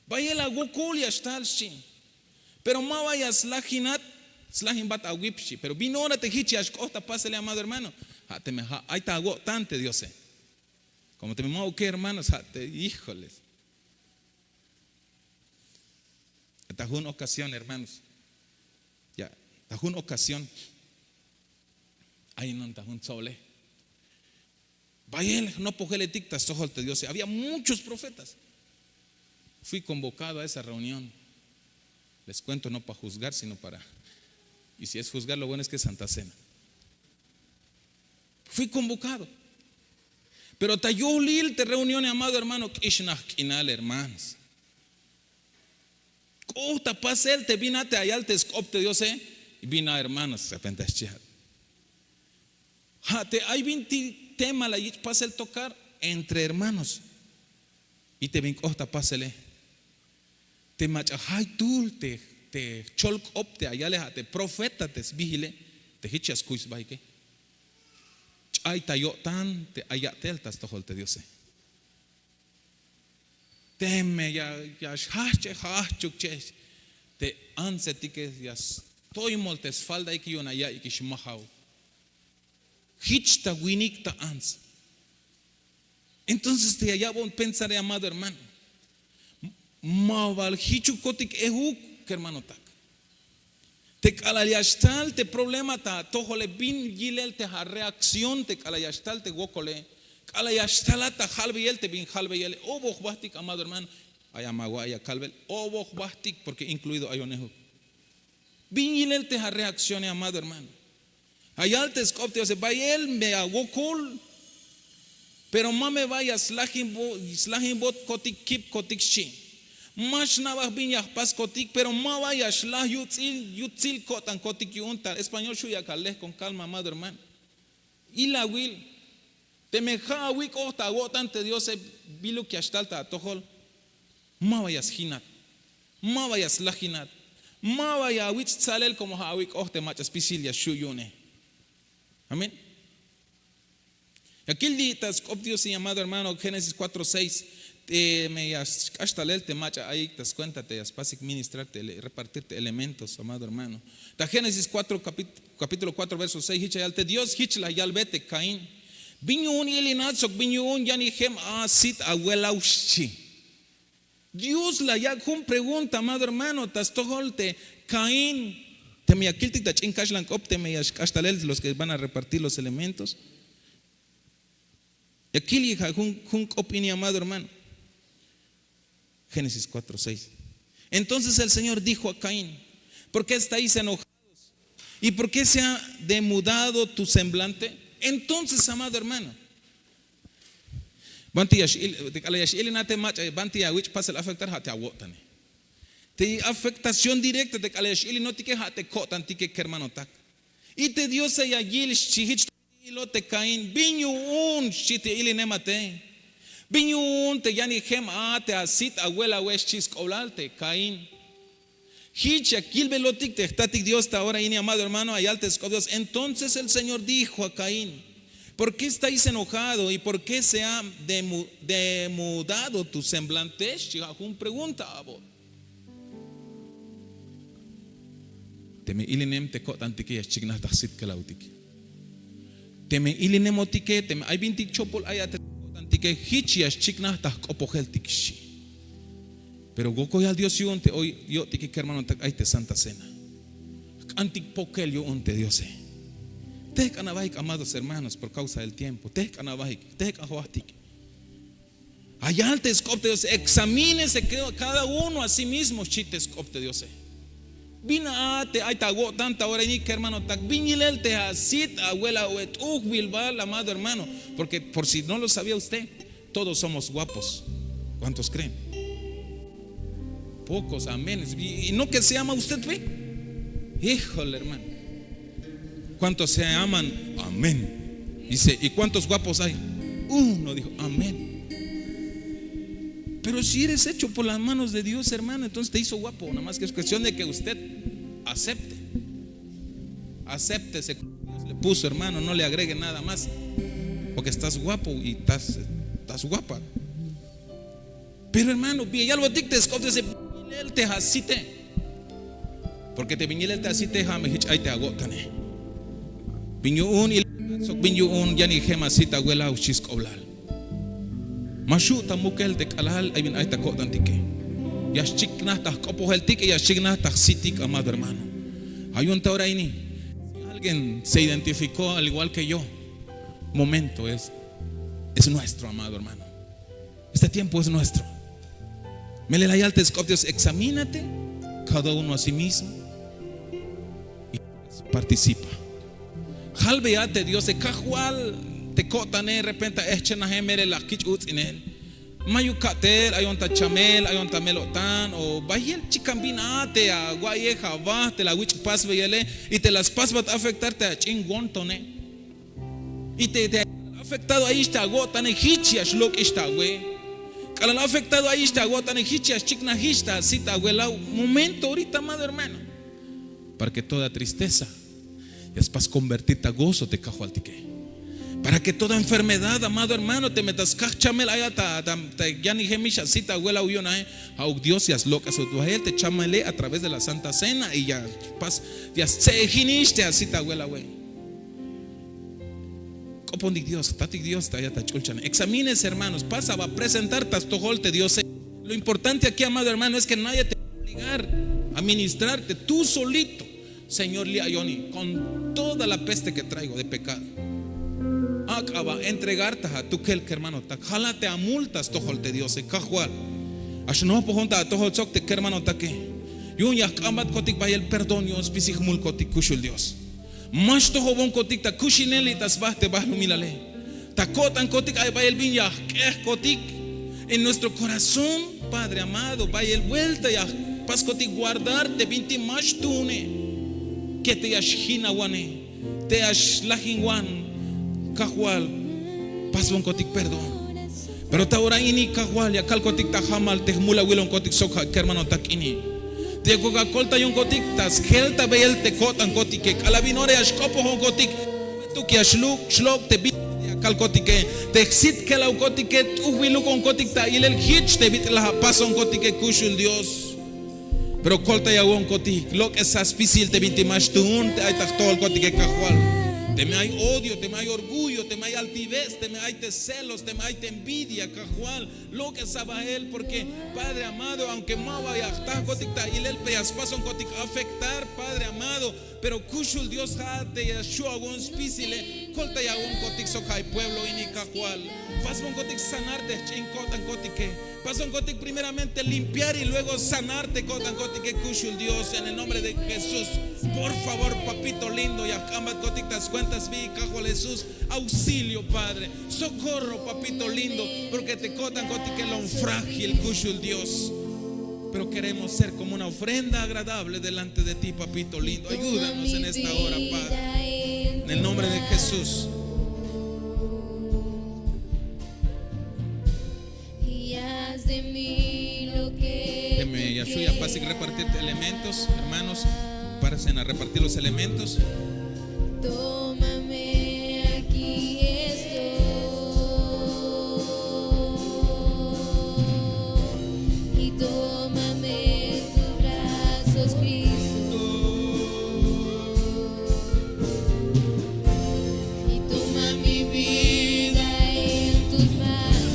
Bayel awokol ya xtal xchi. Pero ma ba ya slajinat slajinbat awip xchi pero bin ora te jich ya xk'oht ta pasele amado hermano, ja' teme ja' ay ta awo'tan te diose. Komo teme ma'uke hermanos ja' te hijoles. Ta jun okasión hermanos, ya, ta jun okasión, ayinon ta jun tso'ole. Bayel jnopojeletik ta stojol te Diose. Había muchos profetas. Fui convocado a esa reunión. Les cuento no para juzgar, sino para, y si es juzgar, lo bueno es que es Santa Cena. Fui convocado. Pero ta yolil te reunión, amado hermano, k'ixnaj k'inal, hermanos. K'o ta pasel te bin a te ayal te sk'op te Diose, bin a, hermanos, repente xchihat. Ja' te ay bintik tema la yich' pasel tocar entre hermanos. Y te bin k'o ta pasele, te mach'a jaytuhl te, te jcholk'op te ayale, ja' te profeta te sbijile, te jich ya skuy sbahike. Ch'ay ta yo'tan te ay ya'tel ta stojol te Diose. Teme ya, ya xjajch'e jajchuk che te antsetike, ya stoymol te sfaldaike yu'un ya ya'iyik ix majaw. Jich ta winik ta ants. Entonces te ya ya'bon pensar, amado hermano, ma bal jichukotik ejuk, kermanotak. Te k'alal ya xtal te problema ta atojole, bin yilel te areacción te k'alal ya xtal te wokole, k'alal ya xtalat ta jalbeyel te bin jalbeyele, oboj jbahtik, amado hermano. Ay ama, wa' ya kalbel, oboj jbahtik, porque incluido ayon ejuk. Bin yilel te areaccione, amado hermano. Ayal te sk'op te Diose, bayel me awokol, pero ma me ba ya slajinbotkotik, kipkotik xchi. Ma xna'baj bin ya jpaskotik, pero ma ba ya xlaj yutz'il, yutsil ko'tankotik yu'un. Ta español xu' ya kal lehkon calma, amado hermano. Ilawil, teme ja' awik'oj ta awo'tan te Diose, biluk ya xtal ta atojol, ma ba ya sjinat, ma ba ya slajinat, ma ba ya awich' tsalel como ja' awik'oj te mach'a spisil ya xju' yu'une. Amén. Ya kil li' ta sk'op Dios, amado hermano, Génesis cuatro seis. Teme ya xk'ax talel te mach'a ayik ta skuenta te ya spasik ministrar te ele-, repartir te elementos, amado hermano. Ta Génesis cuatro, capit-, capítulo cuatro, verso seis, jich ya yal te Dios, jich la yalbe te Caín: ¿Bin yu'un ilinat sok bin yu'un yanijem a sit awelaw? Xchi. Dios la yak' jun pregunta, amado hermano, ta stojol te Caín. Teme ya kiltik ta ch'in kaxlan k'op, teme ya xk'ax talel los que van a repartir los elementos. Ya kil li' ja' jun, jun k'op ini, amado hermano. Génesis cuatro seis. Entonces el Señor dijo a Caín: ¿Por qué estáis enojados? ¿Y por qué se ha demudado tu semblante? Entonces, amado hermano, banti ya x'il-, te k'alal ya x'ilinat te mach'a, banti ya awich' pasel afectar, ja' te awo'tane. Te afectación directa te k'alal ya x'ilinotike, ja' te ko'tantike, kermanotak. Y te Diose ya yil, xchi, jich ilot te Caín: ¿Bin yu'un, xchi, te ilinemate? ¿Bin yu'un te yanijem a te asit awelawe? Xchi sk'oblal te Caín. Jich ya kilbelotik te jtatik Dios ta ora ini, amado hermano, ya yal te sk'op Dios. Entonces el Señor dijo a Caín: ¿Por qué estáis enojado y por qué se ha demu-, demudado tu semblante? Xchi, ja' jun pregunta a'bot. Teme ilinem te ko'tantike, ya xchiknaj ta jsit kelawtik. Teme ilinemotike, teme ay bintik chopol ay a te ko'tantike, jich ya xchiknaj ta jk'opojeltik, xchi. Pero wokol yal Dios yu'un te hoy yo'tike, kermanotak, ay te Santa Cena. Jk'antik pokel yu'un te Diose. Tejk'an abahik, amados hermanos, por causa del tiempo. Tejk'an abahik, tejk'an jbahtik. Ya yal te sk'op te Diose: Examínese cada uno a sí mismo, xchi te sk'op te Diose. ¿Bin a te ay ta awo'tan ta ora ini, kermanotak? ¿Bin yilel te asit awelawe? T'ujbil bal, amado hermano. Porque por si no lo sabía usted, todos somos guapos. ¿Cuántos creen? Pocos amén. Y, y no que se ama usted, ve. Híjole, hermano. ¿Cuántos se aman? Amén. Dice: ¿Y cuántos guapos hay? Uno, dijo. Amén. Pero si eres hecho por las manos de Dios, hermano, entonces te hizo guapo. Nada más que es cuestión de que usted acepte. Acéptese como Dios le puso, hermano. No le agregue nada más. Porque estás guapo y estás, estás guapa. Pero hermano, bi ya yalbotik te sk'op Diose: bin yilel te asite. Porque te bin yilel te asite, ja' me jich ay te awo'tane. ¿Bin yu'un ilinat sok bin yu'un yanijem asit awelaw? Xchi sk'oblal. Ma xju' ta mukel te k'alal ay bin ay ta ko'tantike. Ya xchiknaj ta jk'opojeltik y ya xchiknaj ta jsitik, amado hermano. Ja' yu'un ta ora ini, si alguien se identificó al igual que yo, momento es Es nuestro, amado hermano. Este tiempo es nuestro. Melel la yal te sk'op Dios: examínate cada uno a sí mismo y participa. Jalbeya te Diose: Kajwal, te ko'tane repente a ehchenaje, melel la kich' uts'inel. Mayuk ka'tel, ayon ta chamel, ayon ta mel o'tan, o bayel chikan bin a te awa'iyej aba te la awich' pasbeyele, y te la spasbat afectar te ach'in wo'ntone. Y te, te afectado ayix ta awo'tane, jich ya xlok'ix ta awe. K'alal afectado ayix ta awo'tane, jich ya xchiknajix ta asit awelaw. Momento ahorita, amado hermano, para que toda tristeza ya spas convertir ta gozo te Kajwaltike. Para que toda enfermedad, amado hermano, teme ta skaj chamel ay a ta, ta, ta yanijemix asit awelaw yu'un ae, ja'uk Dios ya slok'esot bael te chamele a través de la Santa Cena y ya spas, ya stse'ejinix te asit awelawe. K'oponik Dios, jtatik Dios, te ayat ta ch'ulchane. Examínese, hermanos, pasa, va a presentar ta stojol te Diose. Lo importante aquí, amado hermano, es que nadie te va a obligar a ministrarte, tú solito. Señor, li' ayoni con toda la peste que traigo de pecado. Ak'a ba entregar ta atukel kermanotak, jala te amul ta stojol te Diose. Kajwal, a xnojpojon ta atojol sok te kermanotake. Yu'un ya jk'ambatkotik bayel perdón yu'un spisil jmulkotik kuxul Dios. Ma xtojobonkotik ta kuxinel y ta sba te balumilale. Ta ko'tankotik ay bayel bin ya jk'ejkotik en nuestro corazón, Padre amado, bayel vuelta ya jpaskotik guardar te bintik ma xtuune. Ke te ya xjinawane, te ya xlajinwan, Kajwal, pasbonkotik perdón. Pero ta ora ini, Kajwal, ya kalkotik ta jamal te jmul awilonkotik sok ja' kermanotak ini. Te yakuk akoltayonkotik ta sjeltabeyel te ko'tankotike, k'alal bin ora ya xk'opojonkotik, tuk ya xlok', xlok' te bin ya kalkotike, te jsit kelawkotike, t'ujbiluk onkotik ta ilel jich te bit'il la apasonkotike kuxul Dios. Pero koltayawonkotik, lok'esa spisil te bintik ma xtuun te ay ta jtojolkotike, Kajwal. Teme ay odio, teme ay orgullo, teme ay altivez, teme ay te celos, teme ay te envidia, Kajwal, lok'esa bael, porque, Padre amado, aunque ma ba ya jtakotik ta ilel, pero ya spasonkotik afectar, Padre amado. Pero kuxul Dios, ja' te ya xju' awu'un spisile, koltayawonkotik sok ja' pueblo ini, Kajwal. Pasbonkotik sanar te jch'in ko'tankotike. Pasonkotik primeramente limpiar y luego sanar te ko'tankotike kuxul Dios, en el nombre de Jesús. Por favor, papito lindo, ya jk'ambatkotik ta skuenta sbi, Kajwal Jesús. Auxilio, Padre. Socorro, papito lindo, porque te ko'tankotike lom frágil kuxul Dios. Pero queremos ser como una ofrenda agradable delante de ti, papito lindo. Ayúdanos en esta hora, Padre. En el nombre de Jesús. Deme, Yahshua, ya pasik repartir elementos, hermanos. Pasen a repartir los elementos. Tómame, aquí estoy, y tómame en tus brazos, Cristo, y toma mi vida en tus manos.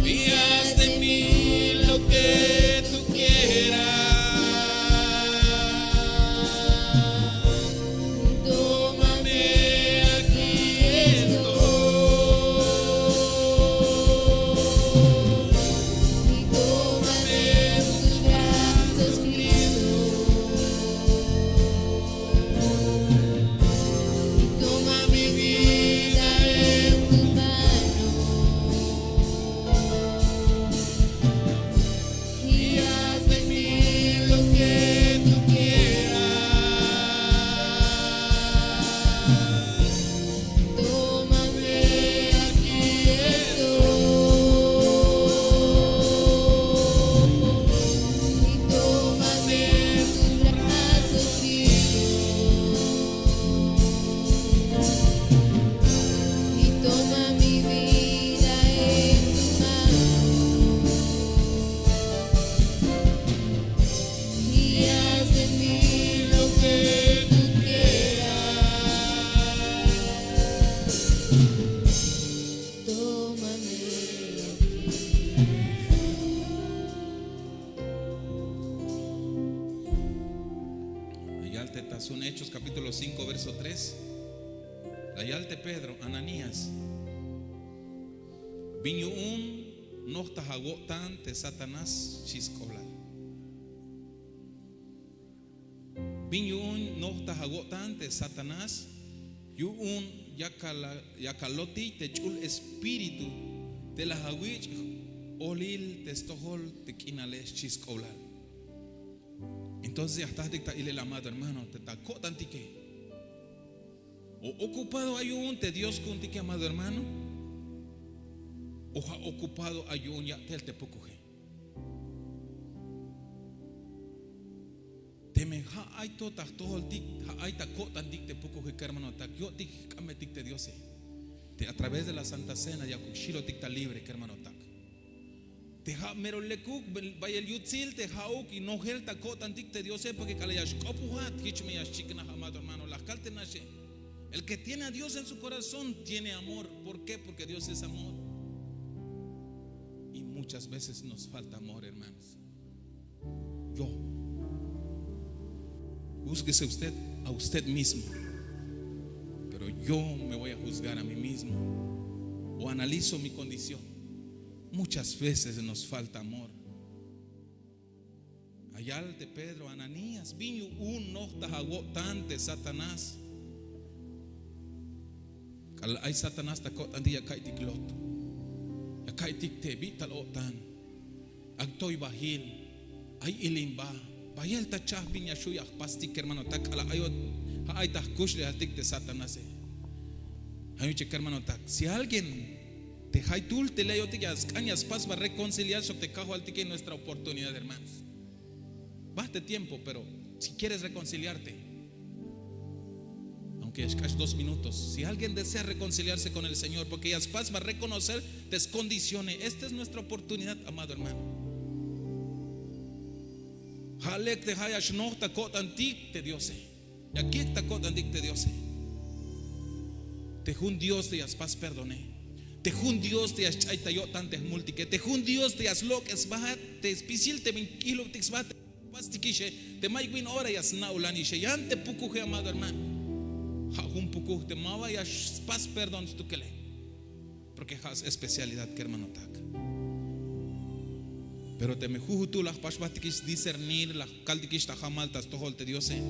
Y haz de mí lo que tú quieras. Tómame, aquí estoy. Y tómame en tus brazos, Cristo. Y toma mi vida en tus manos. Y haz de mí lo que tú quieras. Tómame, aquí estoy. Y tómame en tus brazos, Cristo. Y toma mi vida en tus manos. Y haz de mí lo que tú quieras. Tómame, aquí. Ayal te ta sun Hechos capítulo cinco, verso tres. Pedro: Ananías, bin yu'un nojtaj awo'tan te Satanás? Xchi sk'oblal. Bin yu'un nojtaj awo'tan te Satanás? Yu'un ya kalotiy te ch'ul espíritu te la awich' olil te stojol te k'inale, xchi sk'oblal. Entonces ya jtatik ta ilel, amado hermano, te ta ko'tantike. O ocupado ay yu'un te Dios ku'untike, amado hermano, o ja' ocupado ay yu'un ya'tel te pukuje. Teme ja' ay to ta jtojoltik, ja' ay ta ko'tantik te pukuje, kermanotak, yo'tik jk'ambetik te Diose. Te a través de la Santa Cena yakuk xilotik ta libre, kermanotak. Te ja' mero lekuk bayel yutsil te ja'uk y nojel ta ko'tantik te Diose, porque k'alal ya xk'opojat jich me ya xchiknaj, amado hermano, la jkal te naxe. El que tiene a Dios en su corazón tiene amor. ¿Por qué? Porque Dios es amor. Y muchas veces nos falta amor, hermanos. Yo. Júzguese usted a usted mismo. Pero yo me voy a juzgar a mí mismo. O analizo mi condición. Muchas veces nos falta amor. Ayal te Pedro: Ananías, bin yu'un nojtaj awo'tan te Satanás? K'alal ay Satanás ta ko'tantik, ya ka'iytik lot, ya ka'iytik te bit'il o'tan, ay toybajil, ay ilimba, bayel ta chaj bin ya xju' ya jpastik, kermanotak, k'alal ay, ja' ay ta jkuxlejaltik te Satanáse. Ja' yu'un che, kermanotak, si alguien te jaytuhl te le'otik ya sk'an ya spasbal reconciliar sok te Kajwaltike, nuestra oportunidad, hermanos. Bajt te tiempo, pero si quieres reconciliarte, aunque ya xk'ax dos minutos, si alguien desea reconciliarse con el Señor, porque ya spasbal reconocer te skondicione, esta es nuestra oportunidad, amado hermano. Ja' lek te ja' ya xnoj ta ko'tantik te Diose. Ya kik' ta ko'tantik te Diose. Te jun Dios te ya spas perdone. Te jun Dios te ya sch'ay ta yo'tan te jmultike. Te jun Dios te ya slok'es sba te spisil te bin k'ijlubtik sba te spastik ixe, te mayuk bin ora ya sna'ulan ixe. Yan te pukuje, amado hermano. Ja' jun pukuj te ma ba ya spas perdón stukele. Porque ja' sespecialidad, kermanotak. Pero teme jujutuhl la jpax jbatikix discernir, la jkaltikix ta jamal ta stojol te Diose,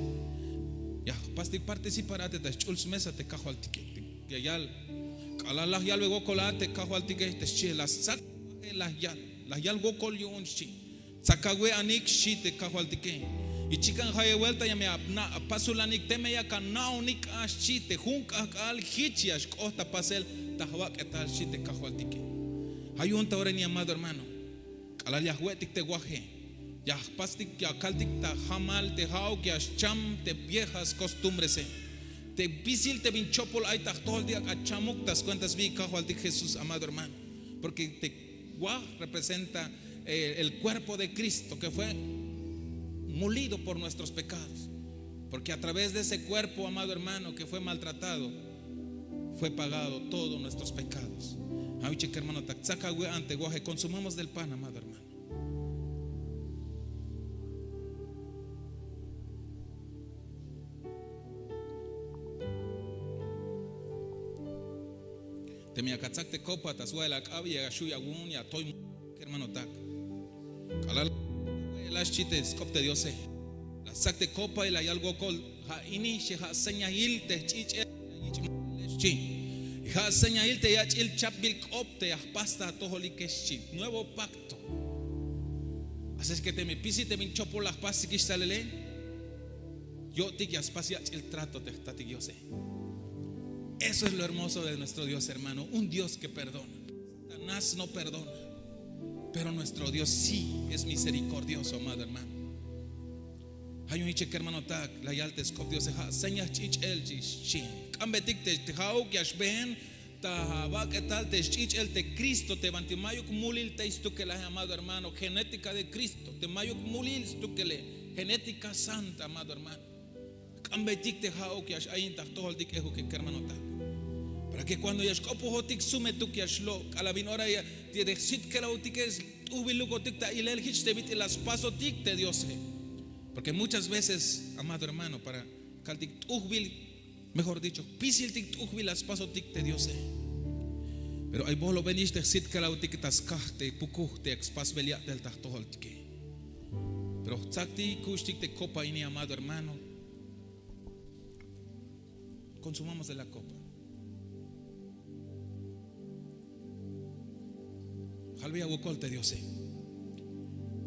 ya jpastik participar a te ta sch'ul smesa te Kajwaltike. Ya yal, k'alal la yalbe wokol a te Kajwaltike, te xchi, la stsak, la yal, la yal wokol yu'un, xchi. Tsakawe'anik, xchi te Kajwaltike. Y chikan jayeb buelta ya me apna' apasulanik, teme yak ana'onik a, xchi, te jun k'ahk'al jich ya xk'oht ta pasel ta jbak'etal, xchi te Kajwaltike. Ja' yu'un ta ora ini, amado hermano, k'alal ya jwe'tik te waje, ya jpastik, ya kaltik ta jamal te ja'uk ya xcham te viejas costumbrese. Te spisil te bin chopol ay ta jtojoltik ak'a chamuk ta skuenta sbi Kajwaltik Jesús, amado hermano. Porque te waj representa, eh, el cuerpo de Cristo que fue molido por nuestros pecados. Porque a través de ese cuerpo, amado hermano, que fue maltratado, fue pagado todos nuestros pecados. Ja' yu'un che, kermanotak, tsakawe'an te waje, consumamos del pan, amado hermano. Teme yak atsak te kopa ta swa'el ak'ab, ya xju' ya awu'un, ya atoy, kermanotak. K'alal la, xchi te sk'op te Diose, la stsak te kopa y la yal wokol: Ja' ini, xchi, ja' señail te jch'ich'el ya yich' ma'lel, xchi. Ja' señail te yach'il chapbil k'op te ya jpas ta atojolike, xchi. Nuevo pacto. Así es que teme spisil te bin chopol la jpastikix talele, yo'tik ya spas yach'il trato te jtatik Diose. Eso es lo hermoso de nuestro Dios, hermano. Un Dios que perdona. Satanás no perdona, pero nuestro Dios sí es misericordioso, amado hermano. Ja' yu'un jich, kermanotak, la yal te sk'op Diose: Ja' seña jch'ich'el, xchi. K'ambetik te, te ja'uk ya xbeen ta jbak'etal te sch'ich'el te Cristo, te banti mayuk mulil tey stukel ae, amado hermano, genética de Cristo, te mayuk mulil stukele, genética santa, amado hermano. K'ambetik te ja'uk ya x-ayin ta jtojoltik, ejuke, kermanotak. Para que cuando ya xk'opojotik, sumetuk ya xlo', k'alal bin ora ya, te, te jsitkelaotike, t'ujbilukotik ta ilel jich te bit'il la spasotik te Diose. Porque muchas veces, amado hermano, para kaltik t'ujbil Mejor dicho, jpisiltik t'ujbil la spasotik te Diose. Pero ay bolobenix te jsit kalawtik ta skaj te pukuj te yak spasbel ya'tel ta jtojoltike. Pero jtsaktik kuxtik te kopa ini, amado hermano. Consumamos de la copa. Aleluya, wokol te Diose.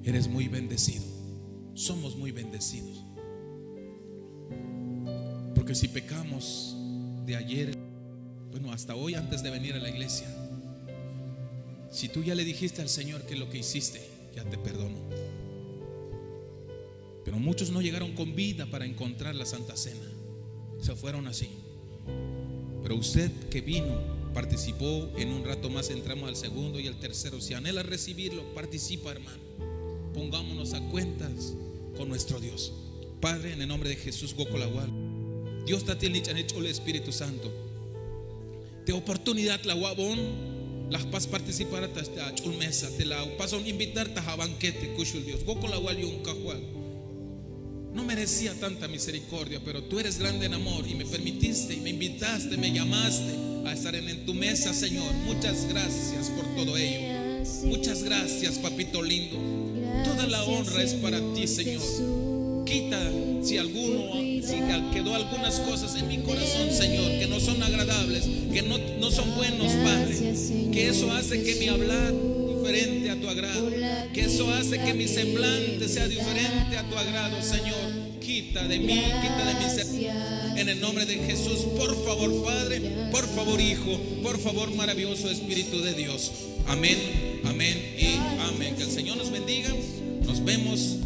Eres muy bendecido. Somos muy bendecidos. Porque si pecamos de ayer, bueno, hasta hoy antes de venir a la iglesia, si tú ya le dijiste al Señor que lo que hiciste, ya te perdonó. Pero muchos no llegaron con vida para encontrar la Santa Cena. Se fueron así. Pero usted que vino, participó, en un rato más entramos al segundo y el tercero. Si anhela recibirlo, participa, hermano. Pongámonos a cuentas con nuestro Dios. Padre, en el nombre de Jesús, wokol awal. Dios ta tilnich'anil ch'ul Espíritu Santo. Te oportunidad la awa'bon, la jpas participar ta ach'ul mesa, te la pason invitar ta abanquete, kuxul Dios. Wokol awal yu'un, Kajwal. No merecía tanta misericordia, pero tú eres grande en amor y me permitiste y me invitaste, me llamaste a estar en, en tu mesa, Señor. Muchas gracias por todo ello. Muchas gracias, papito lindo. Toda la honra es para ti, Señor. Quita si alguno, si quedó algunas cosas en mi corazón, Señor, que no son agradables, que no, no son buenos, Padre. Que eso hace que mi hablar diferente a tu agrado. Que eso hace que mi semblante sea diferente a tu agrado, Señor. Quita de mí, quita de mi ser. En el nombre de Jesús, por favor, Padre, por favor, Hijo, por favor, maravilloso Espíritu de Dios. Amén, amén y amén. Que el Señor nos bendiga. Nos vemos.